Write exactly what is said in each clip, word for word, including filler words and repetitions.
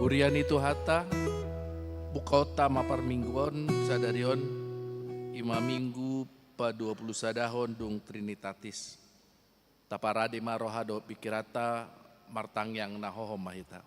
Huria ni Tuhanta, bukaonta ma parmingguon sadari on, i ma minggu paduapulusadahon dung Trinitatis. Taparade ma roha dohot pingkiranta, martangiang na hohom ma hita.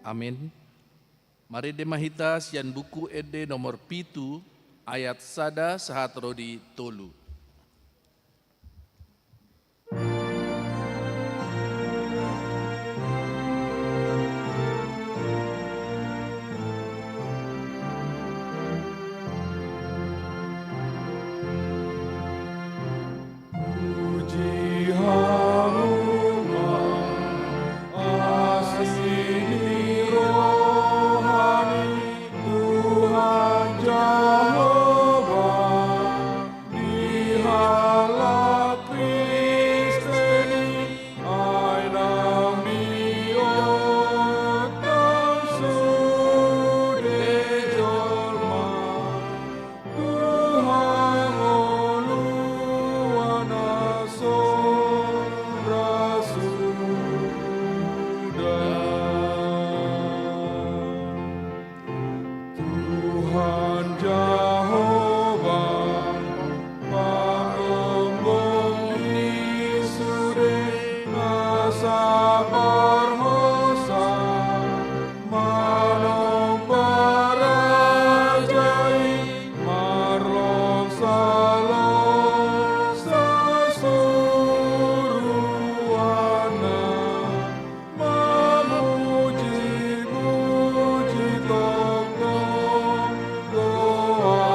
Amin. Marende ma hita sian Buku Ende nomor pitu, ayat sada sahat ro di tolu. Puji hamu ma asi ni roha ni Tuhan Jahowa, di halak Kristen i, ai naung diontang sude jolma tu hangoluan na so ra suda. Tuhan Jahowa, Panggombong ni sude na sabar hosa, manang parajai marlongsa-longsa suruanna, mamuji-muji tongtong goarna.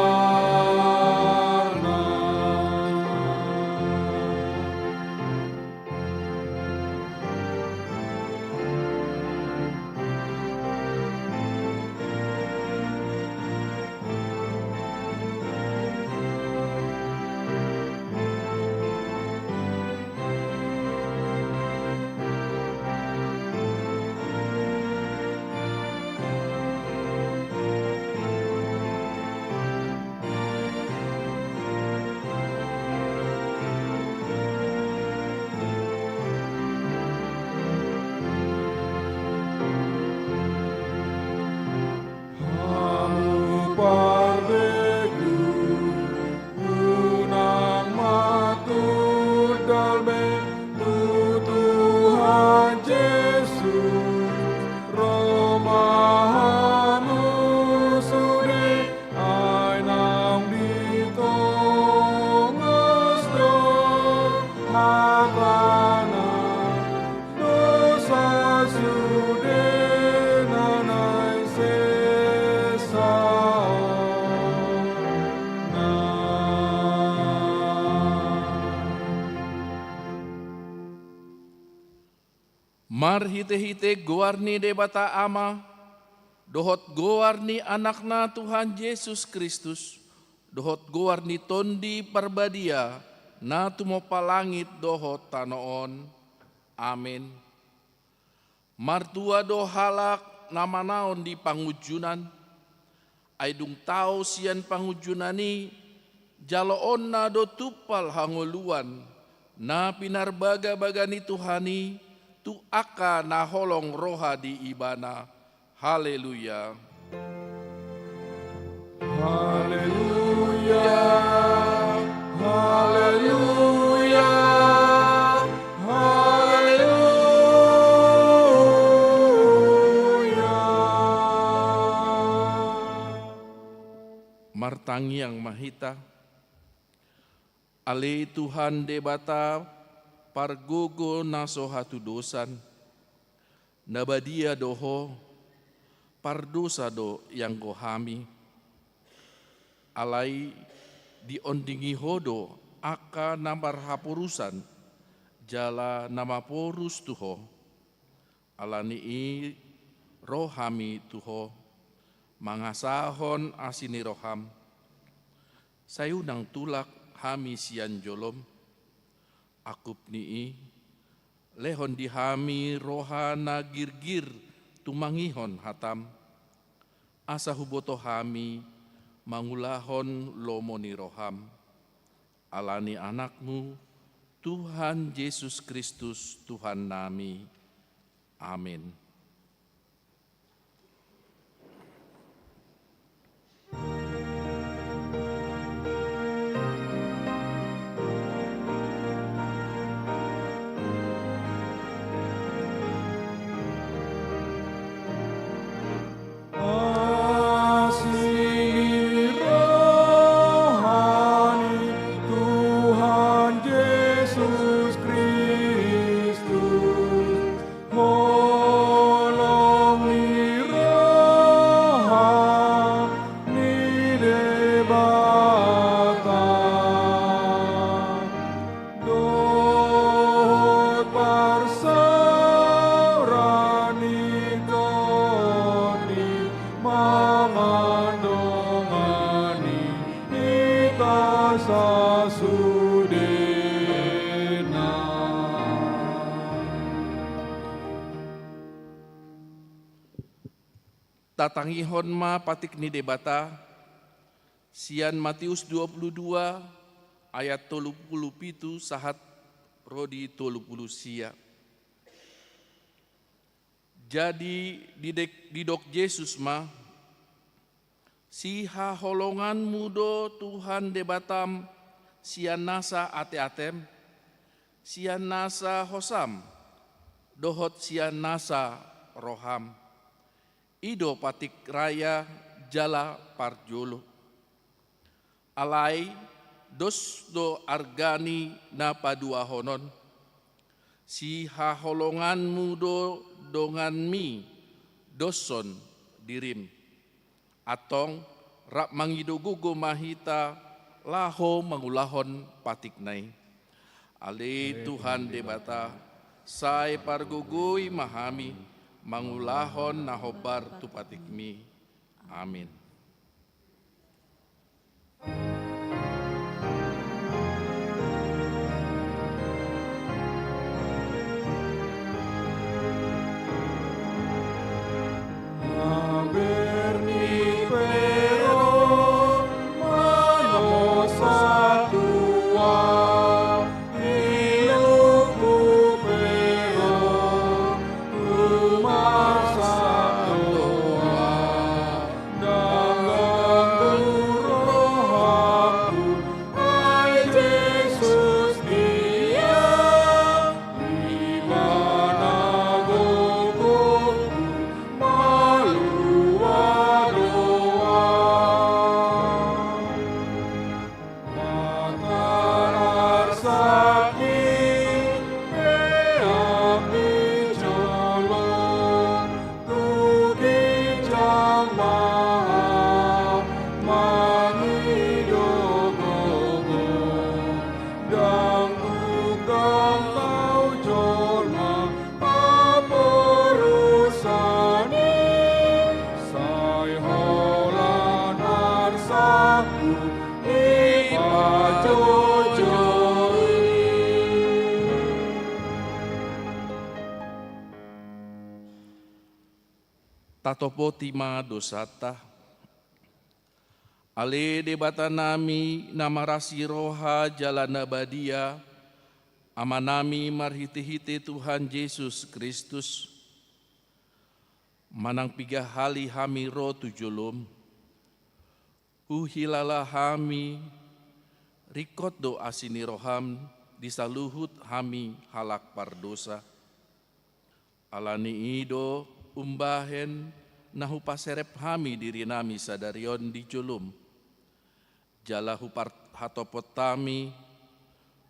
Hamu parbegu, unang ma tundal be tu Tuhan Jesus, ro ma hamu sude, ai naung ditongos do hatana, dosa sude na naeng sesa on. Marhite-hite goar ni Debata Ama, dohot goar ni Anakna Tuhan Jesus Kristus, dohot goar ni Tondi Parbadia, na tumompa langit dohot tano on. Amin. Martua do halak na manaon di pangunjunan, ai dung tao sian pangunjunan i, jaloonna do tumpal hangoluan, na pinarbaga-baga ni Tuhan i, tu angka na holong roha di Ibana. Haleluya. Haleluya. Haleluya. Tangiang ma hita. Ale Tuhan Debata, pargogo na so hatudosan, na badia do Ho, pardosa do ianggo hami. Alai diondingi Ho do angka na marhaporusan jala na maporus tu Ho. Ala ni i ro hami tu Ho, mangasahon asi ni roham. Sai unang tulak hami sian jolom. Angkup ni i, lehon di hami roha na girgir tumangihon hatam, asa huboto hami mangulahon lomo ni roham. Ala ni Anakmu, Tuhan Jesus Kristus, Tuhannami. Amin. Asi ni roha ni Tuhan Jesus Kristus, holong ni roha ni Debata, dohot parsaoran ni Tondi ma mandongani hita sasudena. Tatangihon ma patik ni Debata, sian Matius dua puluh dua ayat tolu puluh pitu sahat ro di tolu puluh sia. Jadi didek-, didok Jesus ma, sihaholonganmu do Tuhan Debatam sian nasa ateatem, sian nasa hosam, dohot sian nasa roham. I do patik raya jala parjolo. Alai dos do arga ni na paduahonon. Sihaholonganmu do donganmi doshon dirim. Antong rap mangido gogo ma hita laho mangulahon patikna i. Ale Tuhan Debata, sai pargogoi ma hami mangulahon na hombar tu patikmi. Amin. Tatopoti ma dosanta. Ale Debatanami na marasi roha jala na badia, Amanami marhitehite Tuhan Jesus Kristus, manang piga hali hami ro tu jolom, huhilala hami, ringkot do asi ni roham di saluhut hami halak pardosa. Ala ni i do umbahen na hupaserep hami dirinami sadari on di jolom, Jala huparhatopot hami,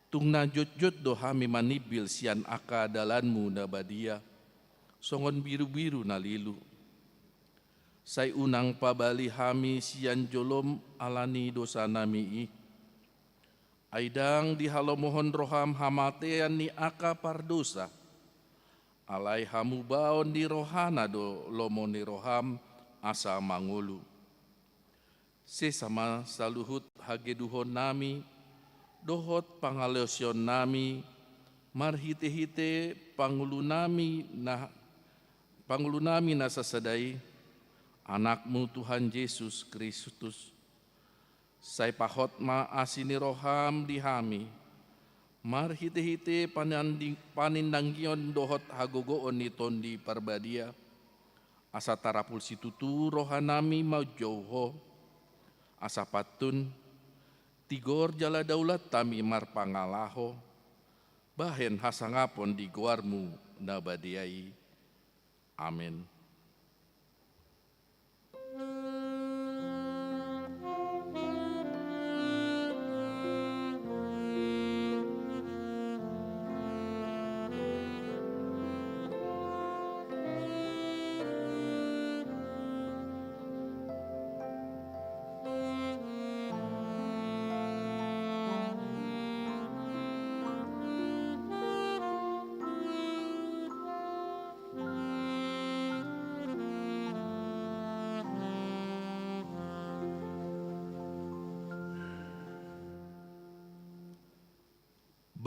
tung na jotjot do hami manimbil sian angka dalanmu na badia, songon birubiru na lilu. Sai unang pabali hami sian jolom ala ni dosanami i. Ai ndang dihalomohon roham hamatean ni angka pardosa. Alai hamubaon ni rohana do lomo ni roham asa mangolu. Sesa ma saluhut hagedukonnami, dohot pangalaosionnami, marhitehite pangulunami na, pangulunami na sasada i, Anakmu Tuhan Jesus Kristus. Sai pahot ma asi ni roham di hami, marhitehite pananding-, panandanggion dohot hagogoon ni Tondi Parbadia, asa tarapul situtu rohanami manjou Ho, asa pantun, tigor jala daulat hami marpangalaho, bahen hasangapon di goarmu na badia i. Amen.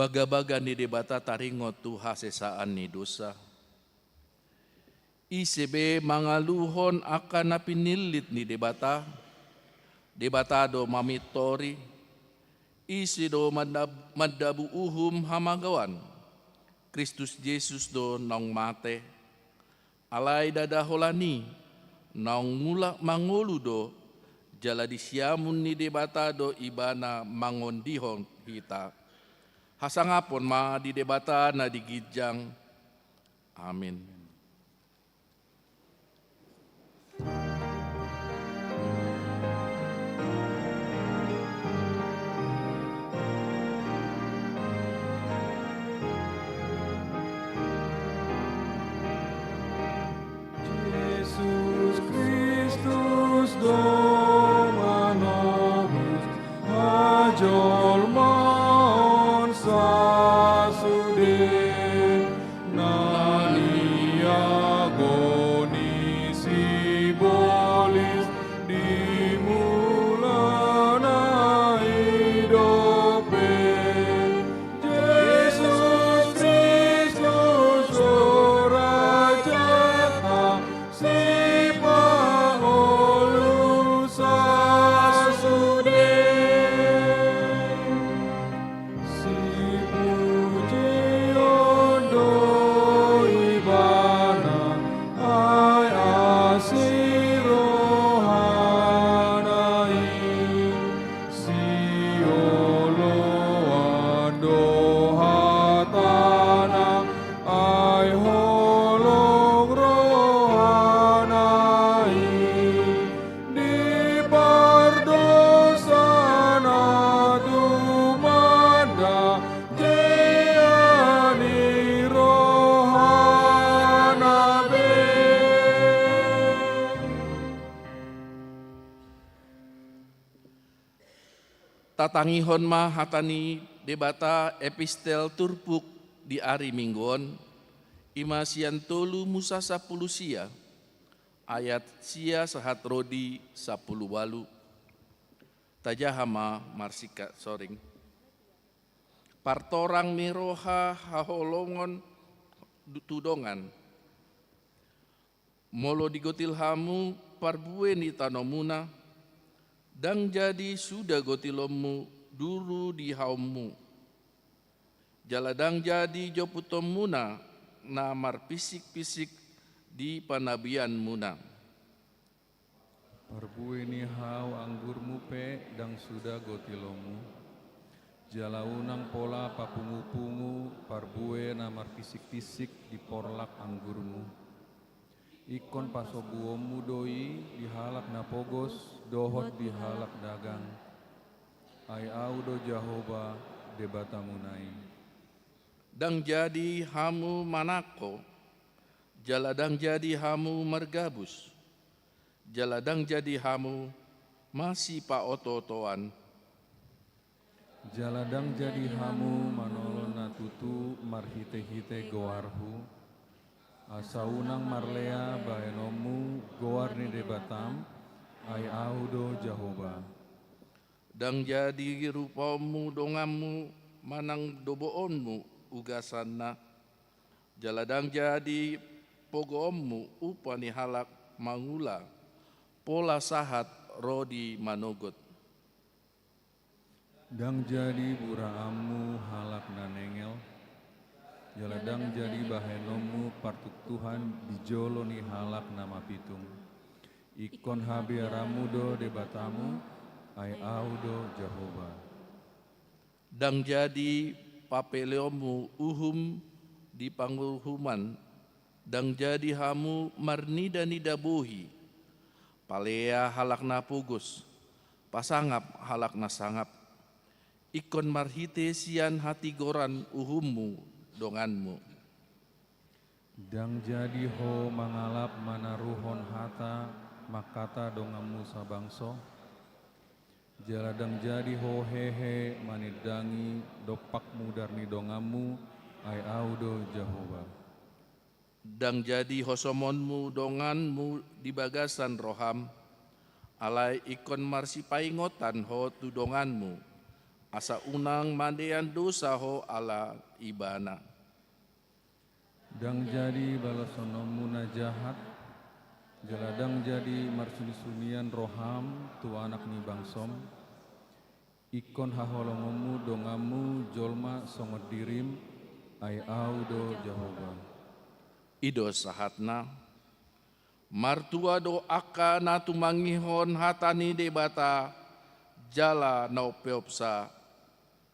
Bagabaga ni Debata taringot tu hasesaan ni dosa. Ise be mangaluhon angka na pinillit ni Debata? Debata do mamintori. Ise do mandab-, mandabu uhum hamagoan? Kristus Jesus do naung mate. Alai ndada holan i, naung mulak mangolu do, jala di siamun ni Debata do Ibana mangondihon hita. Hasangapon ma di Debata na di ginjang. Amin. Jesus Kristus do manobus hajolmaon sasude. Na niago ni sibolis di mulana i dope. Jesus Kristus do Rajanta, Sipangolu sasude. Sipujion do Ibana, ai asi rohana i. Sioloan do hatana, ai holong rohana i. Dipardosana tumanda, jea ni rohana be. Tatangihon ma hata ni Debata, epistel turpuk di ari Minggu on, i ma sian tolu Musa sampulu sia, ayat sia sahat ro di sampulu ualu. Tajaha ma marsingkat soring. Partorang ni roha haholongon du-, tu dongan. Molo digotil hamu parbue ni tanomuna, ndang jadi suda gotilonmu duru di haummu. Jala ndang jadi jomputonmuna na marpisikpisik di panabianmuna. Parbue ni hau anggurmu pe ndang suda gotilonmu. Jala unang pola papungupungu parbue na marpisikpisik di porlak anggurmu. Ingkon pasombuonmu do i di halak na pogos dohot di halak dagang. Ai Ahu do Jahowa, Debatamuna i. Ndang jadi hamu manangko, jala ndang jadi hamu margabus, jala ndang jadi hamu masipaotootoan. Jala ndang jadi hamu manolon na tutu marhitehite goarhu, asa unang marlea bahenonmu goar ni Debatam, ai Ahu do Jahowa. Ndang jadi rupaonmu donganmu manang doboonmu ugasanna, jala ndang jadi pogoonmu upa ni halak mangula pola sahat ro di manogot. Ndang jadi buraanmu halak na nengel, jala ndang jadi bahenonmu partuktuhan di jolo ni halak na mapitung. Ingkon habiaranmu do Debatamu, ai Ahu do Jahowa. Ndang jadi papeleonmu uhum di panguhuman, ndang jadi hamu marnidanida bohi, palea halak na pogos, pasangap halak na sangap. Ingkon marhite sian hatigoran uhummu donganmu. Ndang jadi ho mangalap manaruhon hata mangkata donganmu sabangso, jala ndang jadi ho hehe manindangi dompak mudar ni donganmu, ai Ahu do Jahowa. Ndang jadi hosomonmu donganmu di bagasan roham, alai ingkon marsipaingotan ho tu donganmu, asa unang mandean dosa ho ala ibana. Ndang jadi balasononmu na jahat, jala ndang jadi marsunisunian roham tu anak ni bangsom. Ingkon haholongonmu donganmu jolma songon dirim, ai Ahu do Jahowa. I do sahatna. Martua do angka na tumangihon hata ni Debata jala na umpeopsa.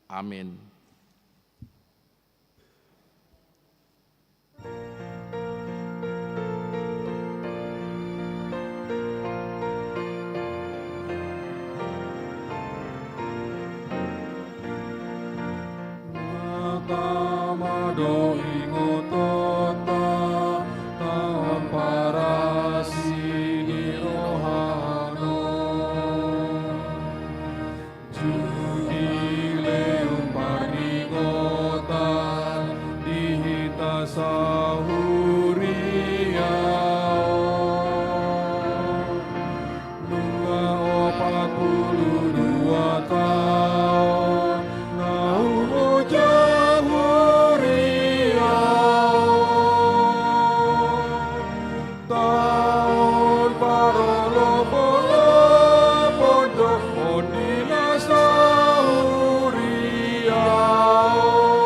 Amen. Na tama do ingotonta, tamparasi ni rohana. Jubileum parningotan di hita sahuria on. Nunga opat pulu dua taon na humuja huria on. Taon parolopolopon do on di na sahuria on.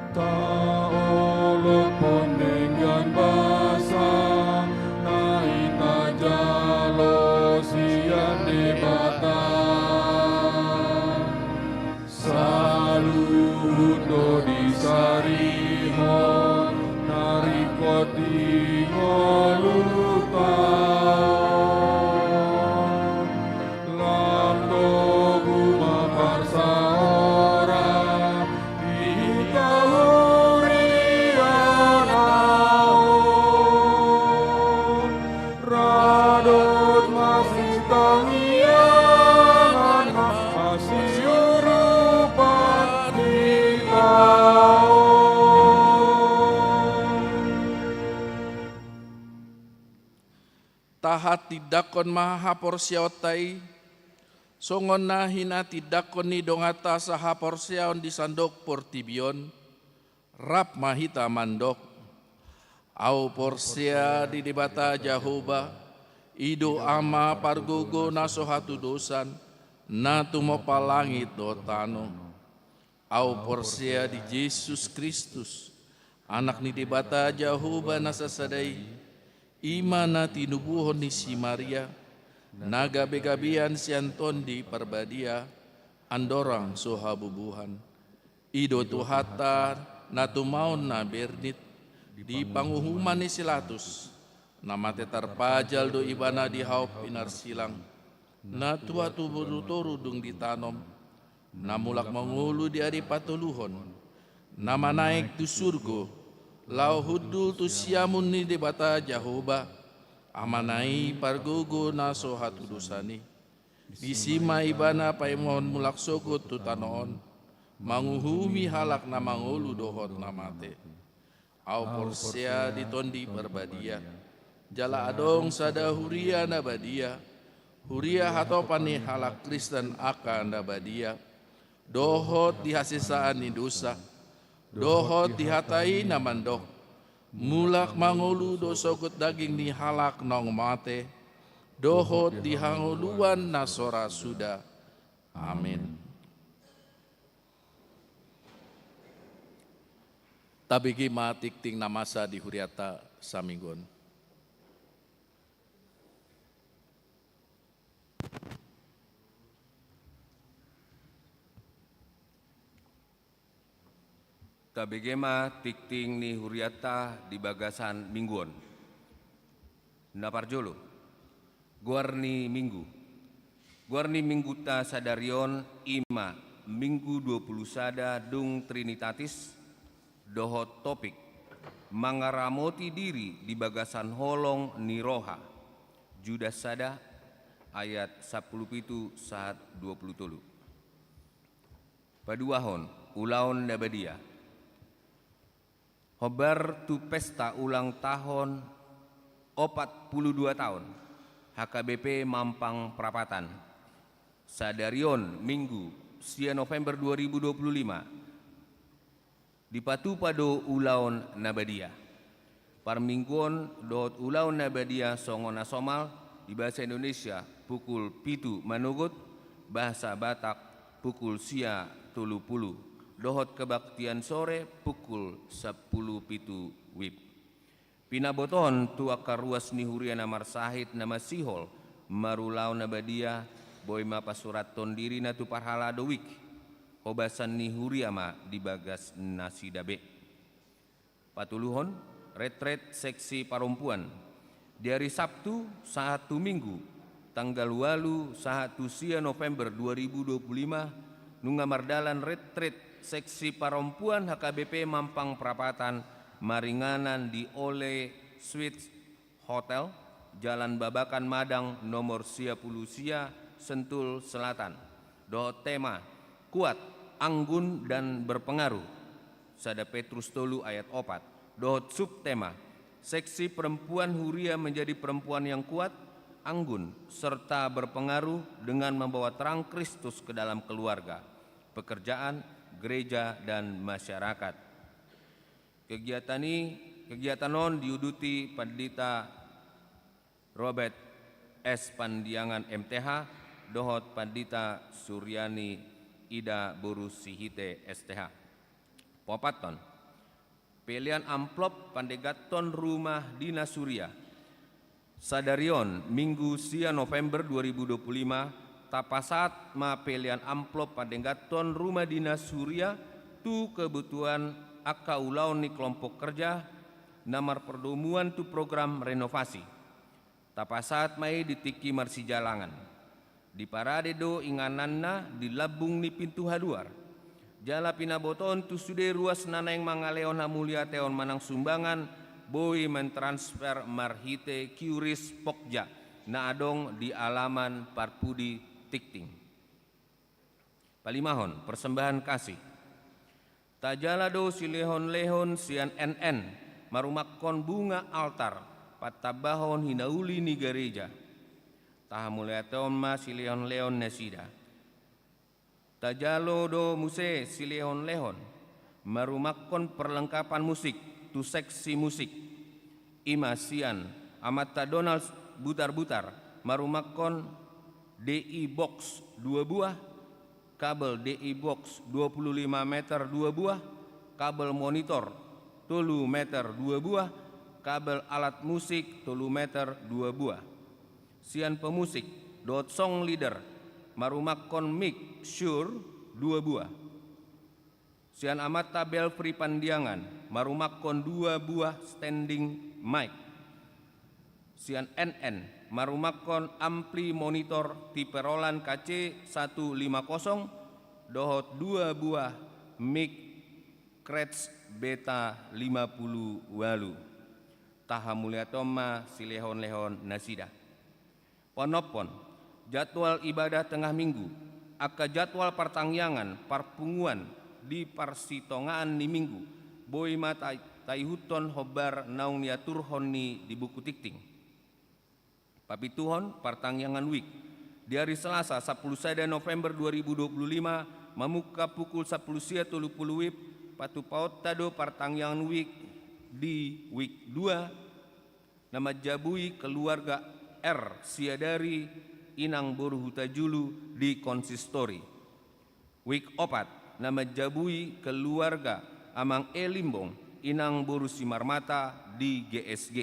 Taolophon denggan basa na hita jalo sian Debata. Saluhut do disarihon na ringkot di ngolunta on. Lam do guma parsaoran di hita huriana on. Ra dohot marsitangiangan ma hasiurupan hita on. Tahatindangkon ma haporseaonta i, songon na hinatindangkon ni donganta sahaporseaon di sandok portibi on, rap ma hita mandok: Ahu porsea di Debata Jahowa, i do Ama pargogo na so hatudosan, na tumompa langit dohot tano. Ahu porsea di Jesus Kristus, Anak ni Debata Jahowa na sasada i, i ma na tinubuhon ni si Maria, na gabegabean sian Tondi Parbadia, andorang so habubuhan. I do Tuhanta na tumaon na bernit di panguhuman ni si Latus, na mate tarpajal do Ibana di hau pinarsilang. Na tua tu boru toru dung ditanom, na mulak mangolu di ari patoluhon, na manaek tu surgo, laho hundul tu siamun ni Debata Jahowa, Amana i pargogo na so hatudosan i. Disi ma ibana paimahon mulak sogot tu tano on, manguhumi halak na mangolu dohot na mate. Ahu porsea di Tondi Parbadia, jala adong sada huria na badia, huria hatopan ni halak Kristen angka na badia, dohot di hasesaan ni dosa, dohot di hata i na mandok, mulak mangolu do sogot daging ni halak naung mate, dohot di hangoluan na so ra suda. Amin. Tabege ma tingting na masa di huriata saminggu on. Tabege ma tingting ni huriata di bagasan minggu on. Na parjolo, goar ni minggu. Goar ni mingguta sadari on i ma Minggu dua pulu sada dung Trinitatis, dohot topik, mangaramoti diri di bagasan holong ni roha. Judas sada ayat sampulu pitu sahat dua pulu tolu. Paduahon, ulaon na badia. Hombar tu pesta ulang tahun opat pulu dua taon H K B P Mampang Prapatan. Sadari on Minggu, sia November dua ribu dua pulu lima, dipatupa do ulaon na badia. Parmingguon dohot ulaon na badia songon na somal di bahasa Indonesia pukul pitu manogot, bahasa Batak pukul sia tolu pulu, dohot kebaktian sore pukul sampulu pitu wib. Pinabotohon tu angka ruas ni huria na marsahit na masihol marulaon na badia, boi ma pasurathon dirina tu parhalado wik, hobasan ni huria ma di bagas nasida be. Patoluhon, retret seksi parompuan. Di ari Sabtu sahat tu Minggu, tanggal ualu sahat tu sia November dua ribu dua pulu lima, nunga mardalan retret seksi parompuan H K B P Mampang Prapatan maringanan di Ole Sweet Hotel, Jalan Babakan Madang nomor sia pulu sia, Sentul Selatan. Dohot tema, Kuat, Anggun, dan Berpengaruh. Sada Petrus tolu ayat opat. Dohot subtema, Seksi Perempuan Huria Menjadi Perempuan yang Kuat, Anggun, serta Berpengaruh dengan Membawa Terang Kristus ke Dalam Keluarga, Pekerjaan, Gereja, dan Masyarakat. Kegiatan i, kegiatan on diuduti Pandita Robert S Pandiangan M T H dohot Pandita Suryani Ida boru Sihite S T H. Paopathon, pelean amplop pandengathon rumah dinas huria. Sadari on, Minggu sia November dua ribu dua puluh lima, tapasahat ma pelean amplop pandengathon rumah dinas huria tu kebutuhan angka ulaon ni kelompok kerja na marpardomuan tu program renovasi. Tapasahat ma i di tingki marsijalangan. Diparade do ingananna di lambung ni pintu haluar. Jala pinabotohon tu sude ruas na naeng mangalehon hamuliateon manang sumbangan, boi mentransfer marhite QRIS Pokja na adong di alaman parpudi tingting. Palimahon, persembahan kasih. Tajalo do silehonlehon sian N N, marumakhon bunga altar, patambahon hinauli ni gareja. Tahamuliatehon ma silehonlehon nasida. Tajalo do muse silehonlehon, marumakhon perlengkapan musik, tu seksi musik. I ma sian Amanta Donald Butarbutar, marumakhon D I box dua buah, kabel D I box dua puluh lima meter dua buah, kabel monitor tolu meter dua buah, kabel alat musik tolu meter dua buah. Sian pemusik dohot song leader, marumakhon mic Shure dua buah. Sian Amanta Belfry Pandiangan, marumakhon dua buah standing mic. Sian N N, marumangkon ampli monitor tipe Roland K C satu lima kosong dohot dua buah mic Kretz Beta lima pulu ualu. Tahamuliaton ma silehon-lehon nasida. Panompon, jadwal ibadah tengah minggu, angka jadwal partangiangan parpunguan di parsitongaan ni minggu, boi ma ta-, taihuthon hombar naung niaturhon ni di buku tingting. Papituhon, partangiangan wijk. Di ari Selasa, sampulu sada November dua ribu dua pulu lima, mamungka pukul sampulu sia tolu pulu wib, patupaonta do partangiangan wijk di wijk dua, na manjabui keluarga R Siadari, inang boru Hutajulu di konsistori. Wijk opat, na manjabui keluarga amang E Limbong, inang boru Simarmata di G S G.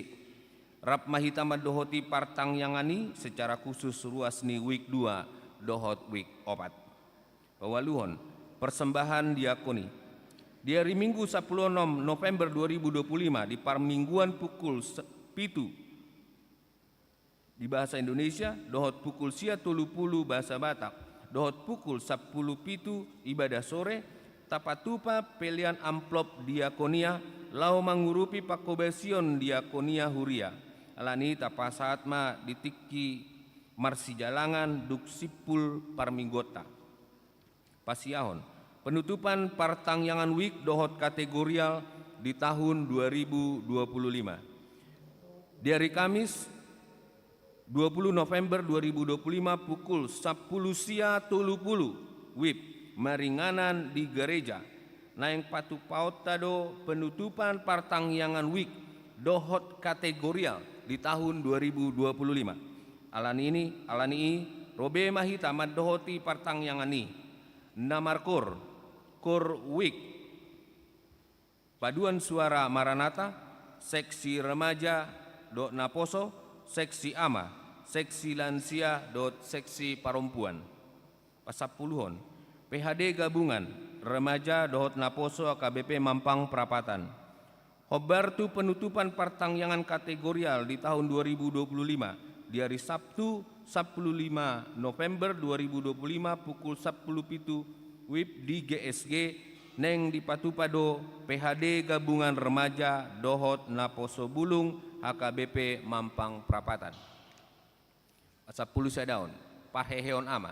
Rap ma hita mandohoti partangiangan i secara khusus ruas ni wijk dua dohot wijk opat. Paualuhon, persembahan diakoni. Di ari Minggu sampulu onom November dua ribu dua pulu lima di parmingguan pukul se-, pitu di bahasa Indonesia, dohot pukul sia tolu pulu bahasa Batak, dohot pukul sampulu pitu ibadah sore, tapatupa pelean amplop diakonia, laho mangurupi pangkobasion diakonia huria. Alani i tapasahat ma di tingki marsijalangan dung simpul parmingguonta. Pasiahon, penutupan partangiangan wijk dohot kategorial di tahun dua ribu dua pulu lima. Di ari Kamis, dua pulu November dua ribu dua pulu lima, pukul sampulu sia tolu pulu wib, maringanan di gareja. Naeng patupaonta do penutupan partangiangan wijk dohot kategorial di tahun dua ribu dua pulu lima. Alani i, alani i, ro be ma hita mandohoti partangiangan i. Na markoor, koor wijk, paduan suara Maranatha, seksi remaja dohot naposo, seksi ama, seksi lansia dohot seksi parompuan. Pasampuluhon, P H D gabungan, remaja dohot naposo H K B P Mampang Prapatan. Hombar tu penutupan partangiangan kategorial di tahun dua ribu dua pulu lima, di ari Sabtu, sampulu lima November dua ribu dua pulu lima, pukul sampulu pitu wib di G S G, naeng dipatupa do P H D gabungan remaja dohot naposo bulung H K B P Mampang Prapatan. Sampulu sadaon, parheheon ama.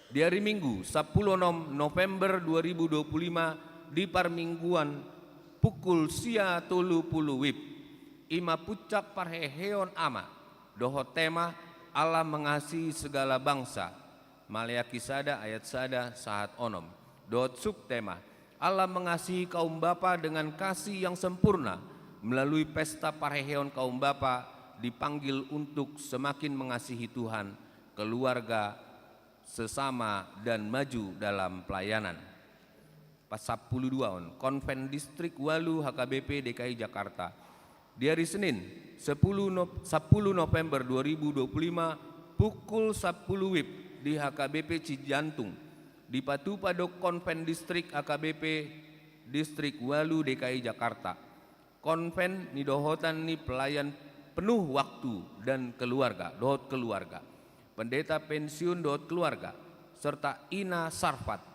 Di ari Minggu, sampulu onom November dua ribu dua pulu lima, di parmingguan pukul sia tolu pulu wib, i ma puncak parheheon ama, dohot tema Allah mengasihi segala bangsa, Maleaki sada ayat sada sahat onom, dohot subtema, Allah mengasihi kaum bapa dengan kasih yang sempurna. Melalui pesta parheheon kaum bapa dipanggil untuk semakin mengasihi Tuhan, keluarga, sesama, dan maju dalam pelayanan. Pasampulu duaon, Konven Distrik ualu H K B P D K I Jakarta. Di ari Senin, sampulu No-, sampulu November dua ribu dua pulu lima, pukul sampulu wib di H K B P Cijantung, dipatupa do Konven Distrik H K B P Distrik ualu D K I Jakarta. Konven nidohotan ni pelayan penuh waktu dan keluarga, dohot keluarga. Pendeta pensiun dohot keluarga, serta Ina Sarfat.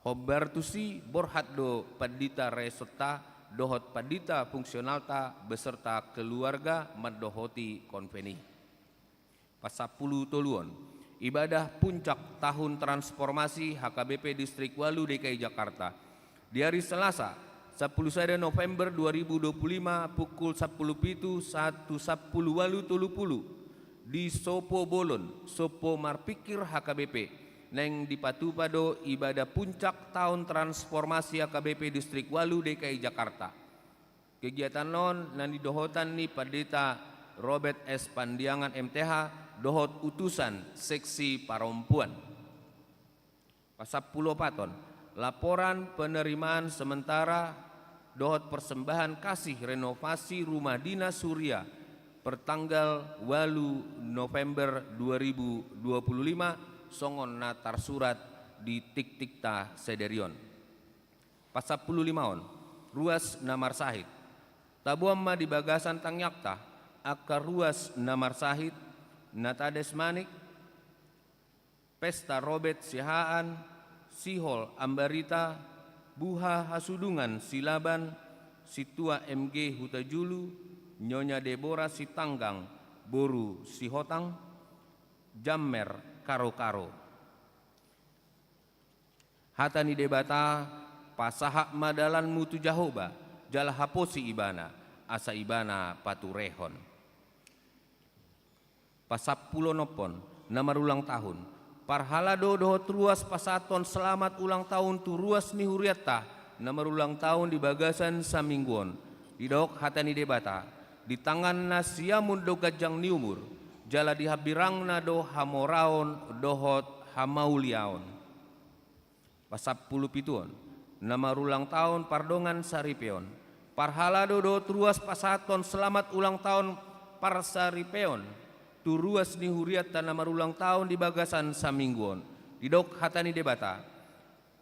Hombar tusi borhat do pandita resonta dohot pandita fungsionalta beserta keluarga mandohoti konven i. Pasampulu toluon, ibadah puncak tahun transformasi H K B P Distrik ualu D K I Jakarta. Di ari Selasa, sampulu sada November dua ribu dua pulu lima, pukul sampulu pitu sahat tu sampulu ualu tolu pulu, di Sopo Bolon, Sopo Marpikir H K B P, naeng dipatupa do ibadah puncak tahun transformasi H K B P Distrik ualu D K I Jakarta. Kegiatan on na nidohotan ni Pandita Robert S Pandiangan M T H dohot utusan seksi parompuan. Pasampulu opaton, laporan penerimaan sementara dohot persembahan kasih renovasi rumah dinas huria pertanggal ualu November dua ribu dua pulu lima, songon na tarsurat di tingtingta sadari on. Pasampulu limaon, ruas na marsahit. Taboan ma di bagasan tangiangta, Angka ruas na marsahit: Natades Manik, Pesta Robet Siahaan, Sihol Ambarita, Buha Hasudungan Silaban, Sintua M G Hutajulu, Nyonya Debora Sitanggang boru Sihotang, Jammer Karokaro. Hata ni Debata: Pasahat ma dalanmu tu Jahowa, jala haposi Ibana, asa Ibana paturehon. Pasampuluonomhon, na marulang tahun. Parhalado dohot ruas pasahathon selamat ulang tahun tu ruas ni hurianta na marulang tahun di bagasan saminggu on. Didok hata ni Debata: Di tanganna siamun do ganjang ni umur, jala di hambirangna do hamoraon dohot hamauliaon. Pasampulupituhon, na marulang tahun pardongan saripeon. Parhalado dohot ruas pasahathon selamat ulang tahun parsaripeon tu ruas ni hurianta na marulang tahun di bagasan saminggu on. Didok hata ni Debata: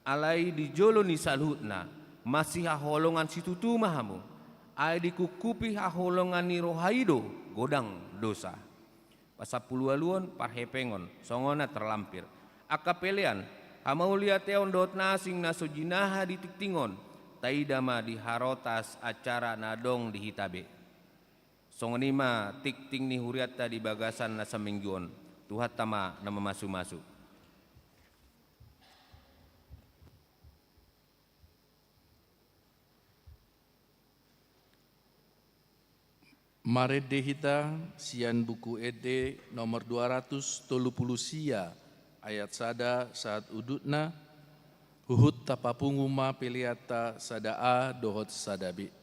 Alai di jolo ni saluhutna, masihaholongan situtu ma hamu, ai dikungkupi haholongan ni roha i do godang dosa. Pasampuluualuhon, parhepengon, songon na tarlampir. Angka pelean, hamauliateon dohot na asing na so jinaha di tingting on, taida ma di harotas acara na adong di hita be. Songon i ma tingting ni hurianta di bagasan na saminggu on. Tuhanta ma na mamasumasu. Marende hita sian Buku Ende nomor dua ratus tolu pulu sia, ayat sada sahat udutna. Huhut tapapungu ma peleanta sada A dohot sada B.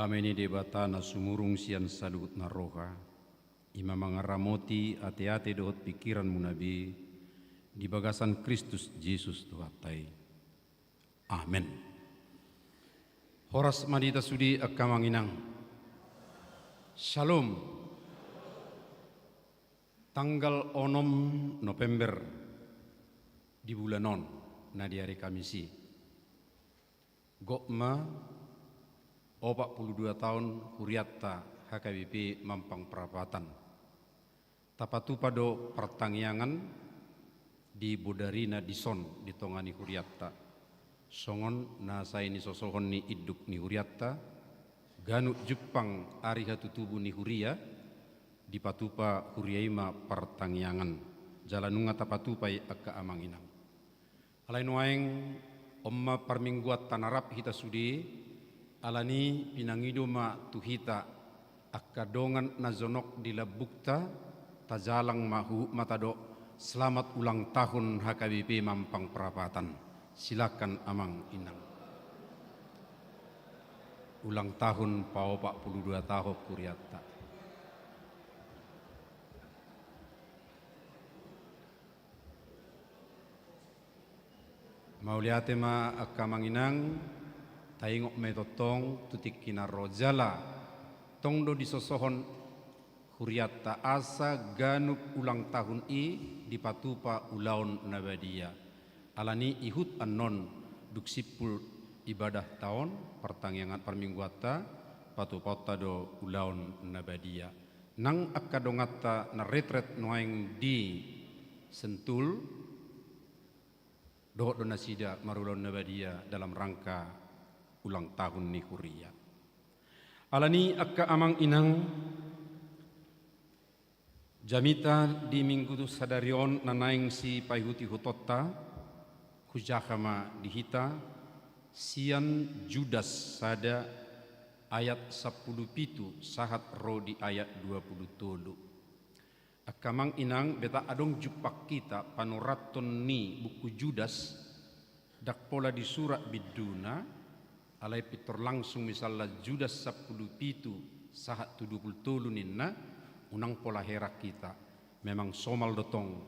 Dame ni Debata na sumurung sian saluhutna roha, i ma mangaramoti ateate dohot pingkiranmuna be di bagasan Kristus Jesus Tuhanta i. Amen. Horas ma di hita sude angka amang inang. Syalom. Tanggal onom November di bulan on, na di ari Kamis i, gok ma opat pulu dua taon hurianta H K B P Mampang Prapatan. Tapatupa do partangiangan di bodarina dison di tonga ni hurianta. Songon na sai nisosohon ni induk ni hurianta, ganup jumpang ari hatutubu ni huria, dipatupa huria i ma partangiangan. Jala nunga tapatupa i angka amang inang. Alai nuaeng on ma parmingguanta na rap hita sude, alani pinangido ma tu hita angka dongan na jonok di lambungta, tajalang ma huhut ma tadok selamat ulang tahun H K B P Mampang Prapatan. Silakan amang inang. Ulang tahun paopat pulu dua taon hurianta. Mauliate ma angka amang inang, taingot ma i tongtong tu tingki na ro jala tong do disosohon hurianta asa ganup ulang tahun i dipatupa ulaon na badia. Alani ihut annon dung simpul ibadahta on, partangiangan parmingguanta, patupaonta do ulaon na badia. Nang angka donganta na retret nuaeng di Sentul, dohot do nasida marulaon na badia dalam rangka ulang tahun ni huria. Alani angka amang inang, jamita di minggu sadari on na naeng sipaihuthonta, hujaha ma di hita sian Judas sada ayat sampulu pitu sahat ro di ayat dua pulu tolu. Angka amang inang, betak adong jumpang hita panoratan ni buku Judas, ndang pola disurat binduna, alai pintor langsung misalna Judas sampulu pitu sahat tu dua pulu tolu ninna, unang pola heran hita. Memang somal do tong,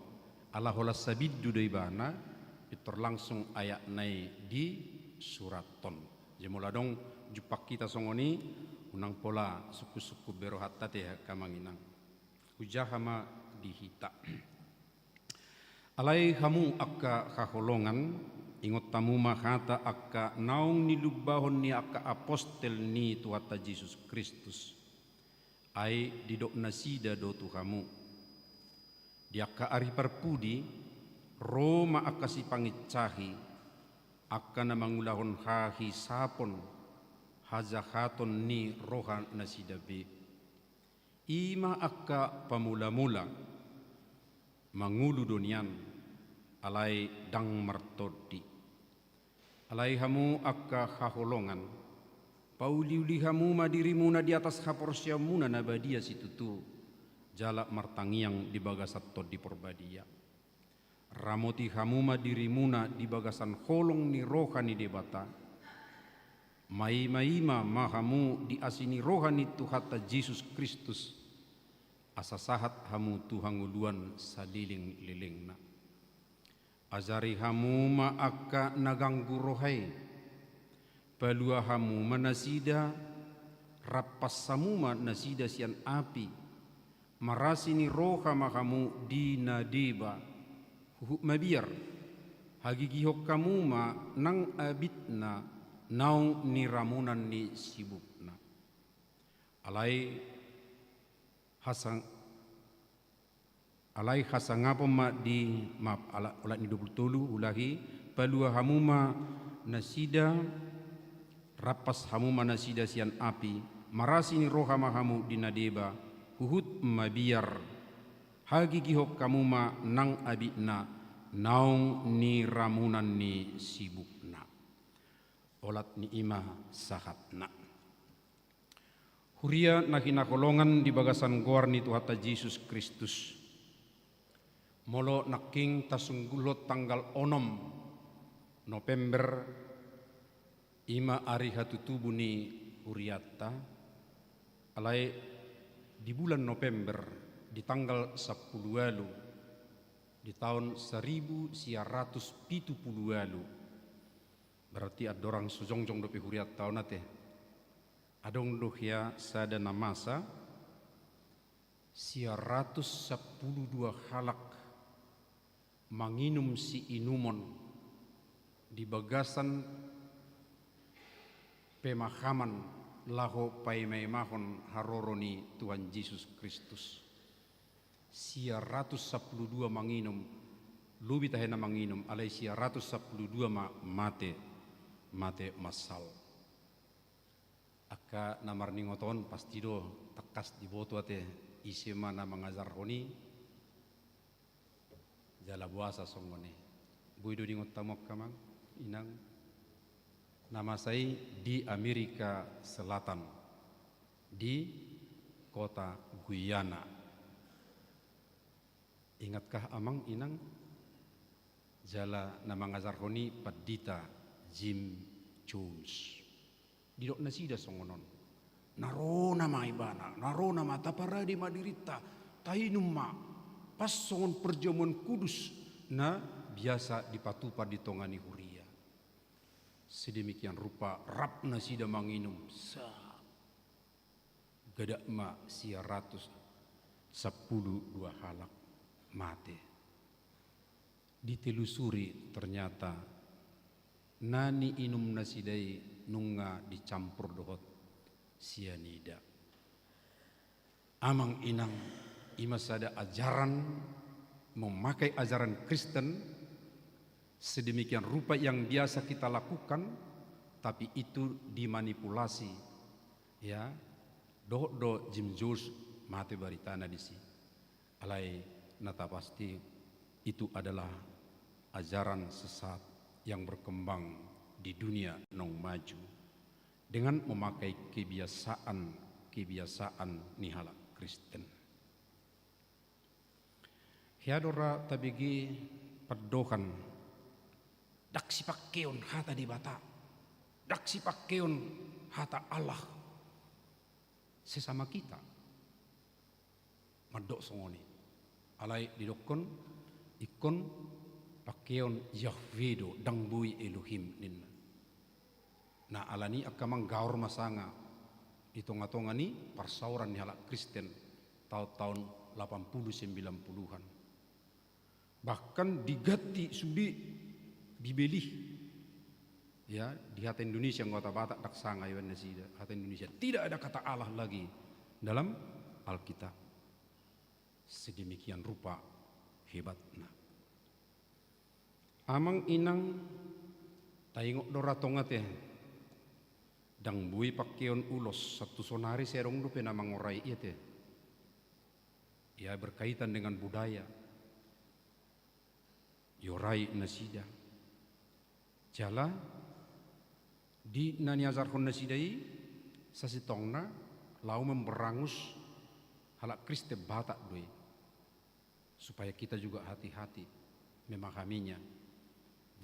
ala holan sabindu do ibana, pintor langsung ayatna i disurathon. Jadi molo adong jumpang hita songon i, unang pola sungkun-sungkun be rohanta te angka amang inang. Hujaha ma di hita. Alai hamu angka haholongan, ingot hamu ma hata angka naung nilumbahon ni angka apostel ni Tuhanta Jesus Kristus. Ai didok nasida do tu hamu: Di angka ari parpudi, ro ma angka sipangincahi, angka na mangulahon hahisapon hajahaton ni roha nasida be. I ma angka pamula-mula, mangolu do nian, alai ndang martondi. Alai hamu angka haholongan, pauli-uli hamu ma dirimuna di atas haporseaonmuna na badia situtu, jala martangiang di bagasan Tondi Porbadia. Ramoti hamu ma dirimuna di bagasan holong ni roha ni Debata. Maima-ima ma hamu di asi ni roha ni Tuhanta Jesus Kristus, asa sahat hamu tu hangoluan saleleng-lelengna. Ajari hamu ma angka na ganggu roha i. Palua hamu ma nasida, rampas hamu ma nasida sian api. Marasi ni roha ma hamu di na deba, huhut mabiar. Hagigihon hamu ma nang abitna naung niramunan ni sibukna. Alai hasang-, alai hasangapon ma di, maaf, ala-, olat ni dua pulu tolu, ulangi, palua hamu ma nasida, rampas hamu ma nasida sian api, marasi ni roha ma hamu di na deba, huhut mabiar. Hagigihon hamu ma nang abitna naung niramunan ni sibukna. Olat ni i ma sahatna. Huria na hinaholongan di bagasan goar ni Tuhanta Jesus Kristus. Molo nangkin tasunggulhon tanggal onom November, i ma ari hatutubu ni hurianta, alai di bulan November, di tanggal sampulu ualu, di taon saribu sia ratus pitu pulu ualu, berarti andorang so jongjong dope hurianta on ate, adong do hea sada na masa, sia ratus sampulu dua halak manginum siinumon di bagasan pemahaman laho paimaimahon haroro ni Tuhan Jesus Kristus. Sia ratus sampulu dua manginum, lobi tahe na manginum, alai sia ratus sampulu dua ma mate, mate massal. Angka na marningot on pasti do tangkas diboto ate, ise ma na mangajarhon i, jala boasa songon i. Boi do diingot hamu angka amang inang? Na masa i di Amerika Selatan, di kota Guyana. Ingatkah amang inang? Jala na mangajarhon i Pandita Jim Jones. Didok nasida songon on: Na ro nama ibana, na ro nama, taparade ma dirinta, tainum ma, pas songon perjamuan kudus na biasa dipatupa di tonga ni huria. Sedemikian rupa rap nasida manginum, sa gadak ma sia ratus sampulu dua halak mate. Ditelusuri, ternyata na niinum nasida i nunga dicampur dohot sianida. Amang inang, i ma sada ajaran, memakai ajaran Kristen sedemikian rupa yang biasa kita lakukan, tapi itu dimanipulasi. Ya, dohot do Jim Jones mate baritana disi. Alai na tapasti itu adalah ajaran sesat yang berkembang di dunia naung maju dengan memakai kebiasaan-kebiasaan ni halak Kristen. Hea do ra tabege pandohan, ndang sipangkeon hata Debata, ndang sipangkeon hata Allah sesama kita. Mandok songon i. Alai didokkon, ingkon pangkeon Yahweh do, ndang boi Elohim, ninna. Nah, alani i angka amang, gaor ma sanga di tonga-tonga ni parsaoran ni halak Kristen taon-taon lapan puluh sembilan puluhan. Bahkan diganti sude, dibeli. Ya, di hata Indonesia, anggo hata Batak ndang sanga ibaen nasida hata Indonesia. Tidak ada kata Allah lagi dalam Alkitab. Sedemikian rupa hebatna. Amang inang, taingot do ra tong ate, ndang boi pangkeon ulos, sahat tu sonari sai adong dope na mangorai i ate. Ya, berkaitan dengan budaya. Diorai nasida. Jala di na niajarhon nasida i, sasintongna laho memberangus halak Kristen Batak do i. Supaya kita juga hati-hati memahaminya.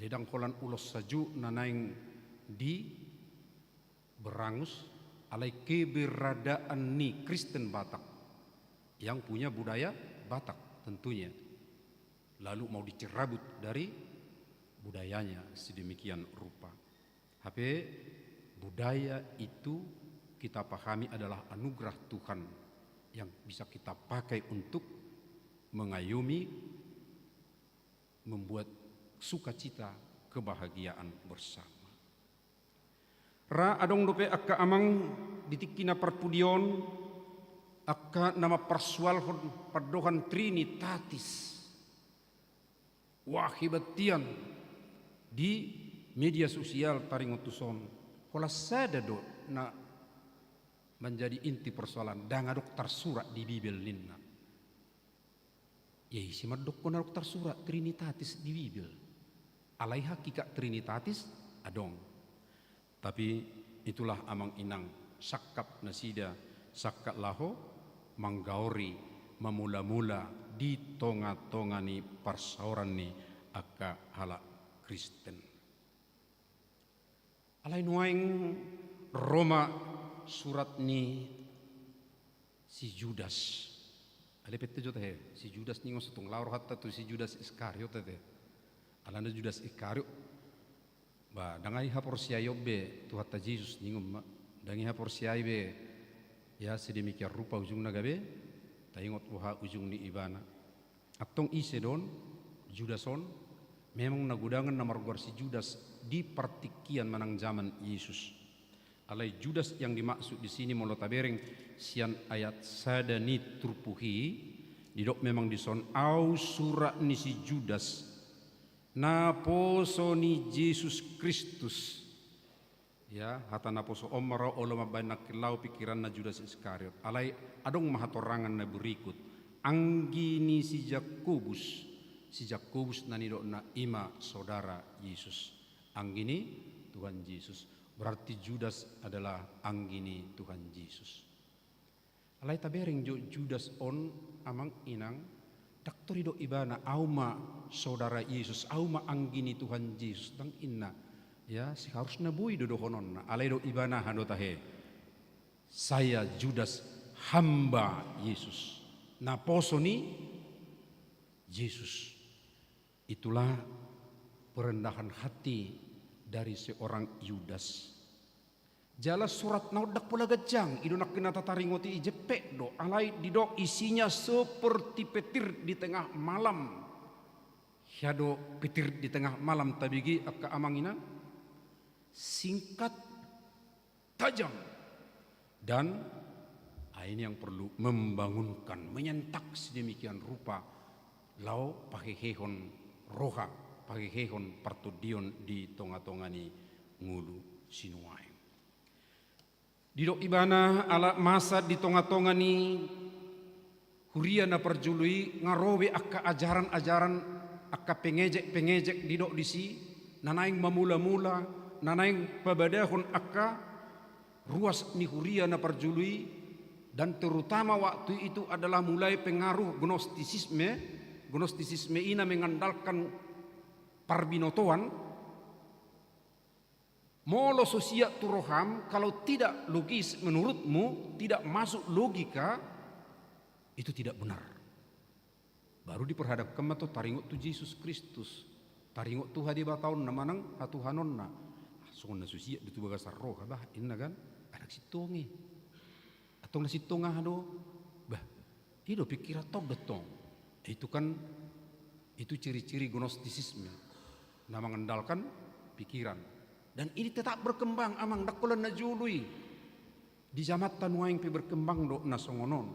Jadi ndang holan ulos sajo na naeng di berangus, alai keberadaan ni Kristen Batak yang punya budaya Batak tentunya, lalu mau dicabut dari budayanya sedemikian rupa. Hape budaya itu kita pahami adalah anugerah Tuhan yang bisa kita pakai untuk mengayomi, membuat sukacita, kebahagiaan bersama. Ra adong dope angka amang di tingki na parpudi on angka na mamparsoalhon pandohan Trinitatis. Wah, hebat nian di media sosial taringot tu son. Holan sada do na manjadi inti persoalan, ndang adong tarsurat di Bibel ninna. Ya, ise mandokkon adong tarsurat Trinitatis di Bibel? Alai hakikat Trinitatis adong. Tapi itulah amang inang, sangkap nasida, sangkap laho manggaori, mamula-mula di tonga-tonga ni parsaoran ni angka halak Kristen. Alai nuaeng ro ma surat ni si Judas. Ale pette jo tahe, si Judas ningon, so tung laho rohanta tu si Judas Iskariot ate. Alana Judas Iskariot, ba, ndang i haporseaion be Tuhanta Jesus ningon ma. Ndang i haporseai be, ya, sedemikian rupa ujungna gabe taingot boha ujung ni ibana. Antong ise do on Judas on? Memang na godangan na margoar si Judas di partingkian manang jaman Jesus. Alai Judas yang dimaksud di sini molo tabereng sian ayat sada ni turpuk i, didok memang dison, au surat ni si Judas, naposo ni Jesus Kristus. Ya, hata naposo on ma ro olo mambahen nangkin laho pingkiranna Judas Iskariot. Alai adong ma hatorangan na berikut. Anggi ni si Jakobus. Si Jakobus na nidokna i ma saudara Jesus. Anggi ni Tuhan Jesus. Berarti Judas adalah anggi ni Tuhan Jesus. Alai tabereng jo Judas on, amang inang, ndang tor didok ibana, au ma saudara Jesus, au ma anggi ni Tuhan Jesus, ndang inna. Ya, seharusna boi do dohononna. Alai didok ibana, aha do tahe? Saya Judas, hamba Yesus. Naposo ni Jesus. Itulah perendahan hati dari seorang Yudas. Jala suratna on ndang pola ganjang, i do nangkin na tataringoti i, jempek do, alai didok isinya seperti petir di tengah malam. Hea do petir di tengah malam tabege angka amang inang? Singkat, tajam, dan, ah, ini yang perlu, membangunkan, menyentak sedemikian rupa, laho pahehehon roha, pahehehon partondion di tongatonga ni ngolu sinuaeng. Didok ibana, ala masa di tongatonga ni huria na parjolo i nga ro be angka ajaranan-ajaranan, angka pengejek-pengejek didok disi, na naeng mamula-mula, na naeng pabadahon angka ruas ni huria na parjolo i, dan terutama waktu itu adalah mulai pengaruh Gnostisisme. Gnostisisme i na mengandalkan parbinotoan. Molo so siat tu roham, kalau tidak logis menurutmu, tidak masuk logika, itu tidak benar. Baru diperhadapkan ma tu taringot tu Jesus Kristus, taringot tu hadebataonna manang hatuhanonna. Ah, songon na so siat do tu bagasan roha, bah, inna kan? Anak sintong i. Antong na sintong aha do? Bah, i do pingkiran tong do tong. Itu kan, itu ciri-ciri Gnostisisme. Na mengandalkan pikiran. Dan ini tetap berkembang, amang, ndang holan na jolo i. Di jamanta nuaeng pe berkembang do na songon on.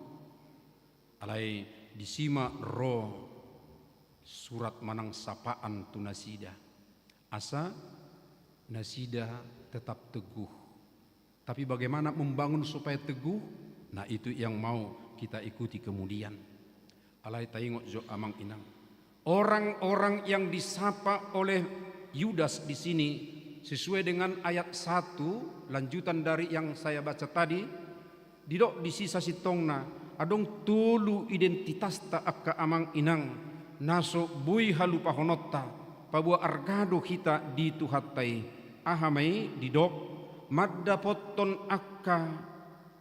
Alai disi ma ro surat manang sapaan tu nasida. Asa nasida tetap teguh. Tapi bagaimana membangun supaya teguh? Nah, itu yang mau kita ikuti kemudian. Alai taingot jo amang inang. Orang-orang yang disapa oleh Yudas di sini, sesuai dengan ayat satu, lanjutan dari yang saya baca tadi, didok disi sasintongna, adong tolu identitasta angka amang inang, na so boi halupahononta, paboa arga do hita di Tuhanta i. Aha ma i didok? Mandapothon angka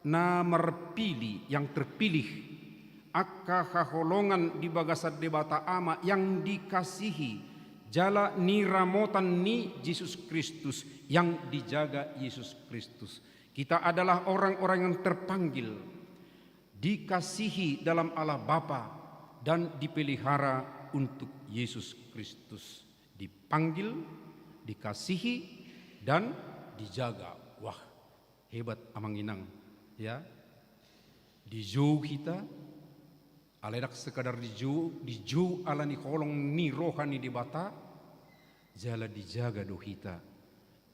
na marpili, yang terpilih, angka haholongan di bagasan Debata Ama yang dikasihi, jala niramotan ni Jesus Kristus, yang dijaga Jesus Kristus. Kita adalah orang-orang yang terpanggil, dikasihi dalam Allah Bapa, dan dipelihara untuk Yesus Kristus. Dipanggil, dikasihi, dan dijaga. Wah, hebat, amang inang, ya. Dijou hita, alai ndang sekadar dijou, dijou ala ni holong ni roha ni Debata, jala dijaga do hita.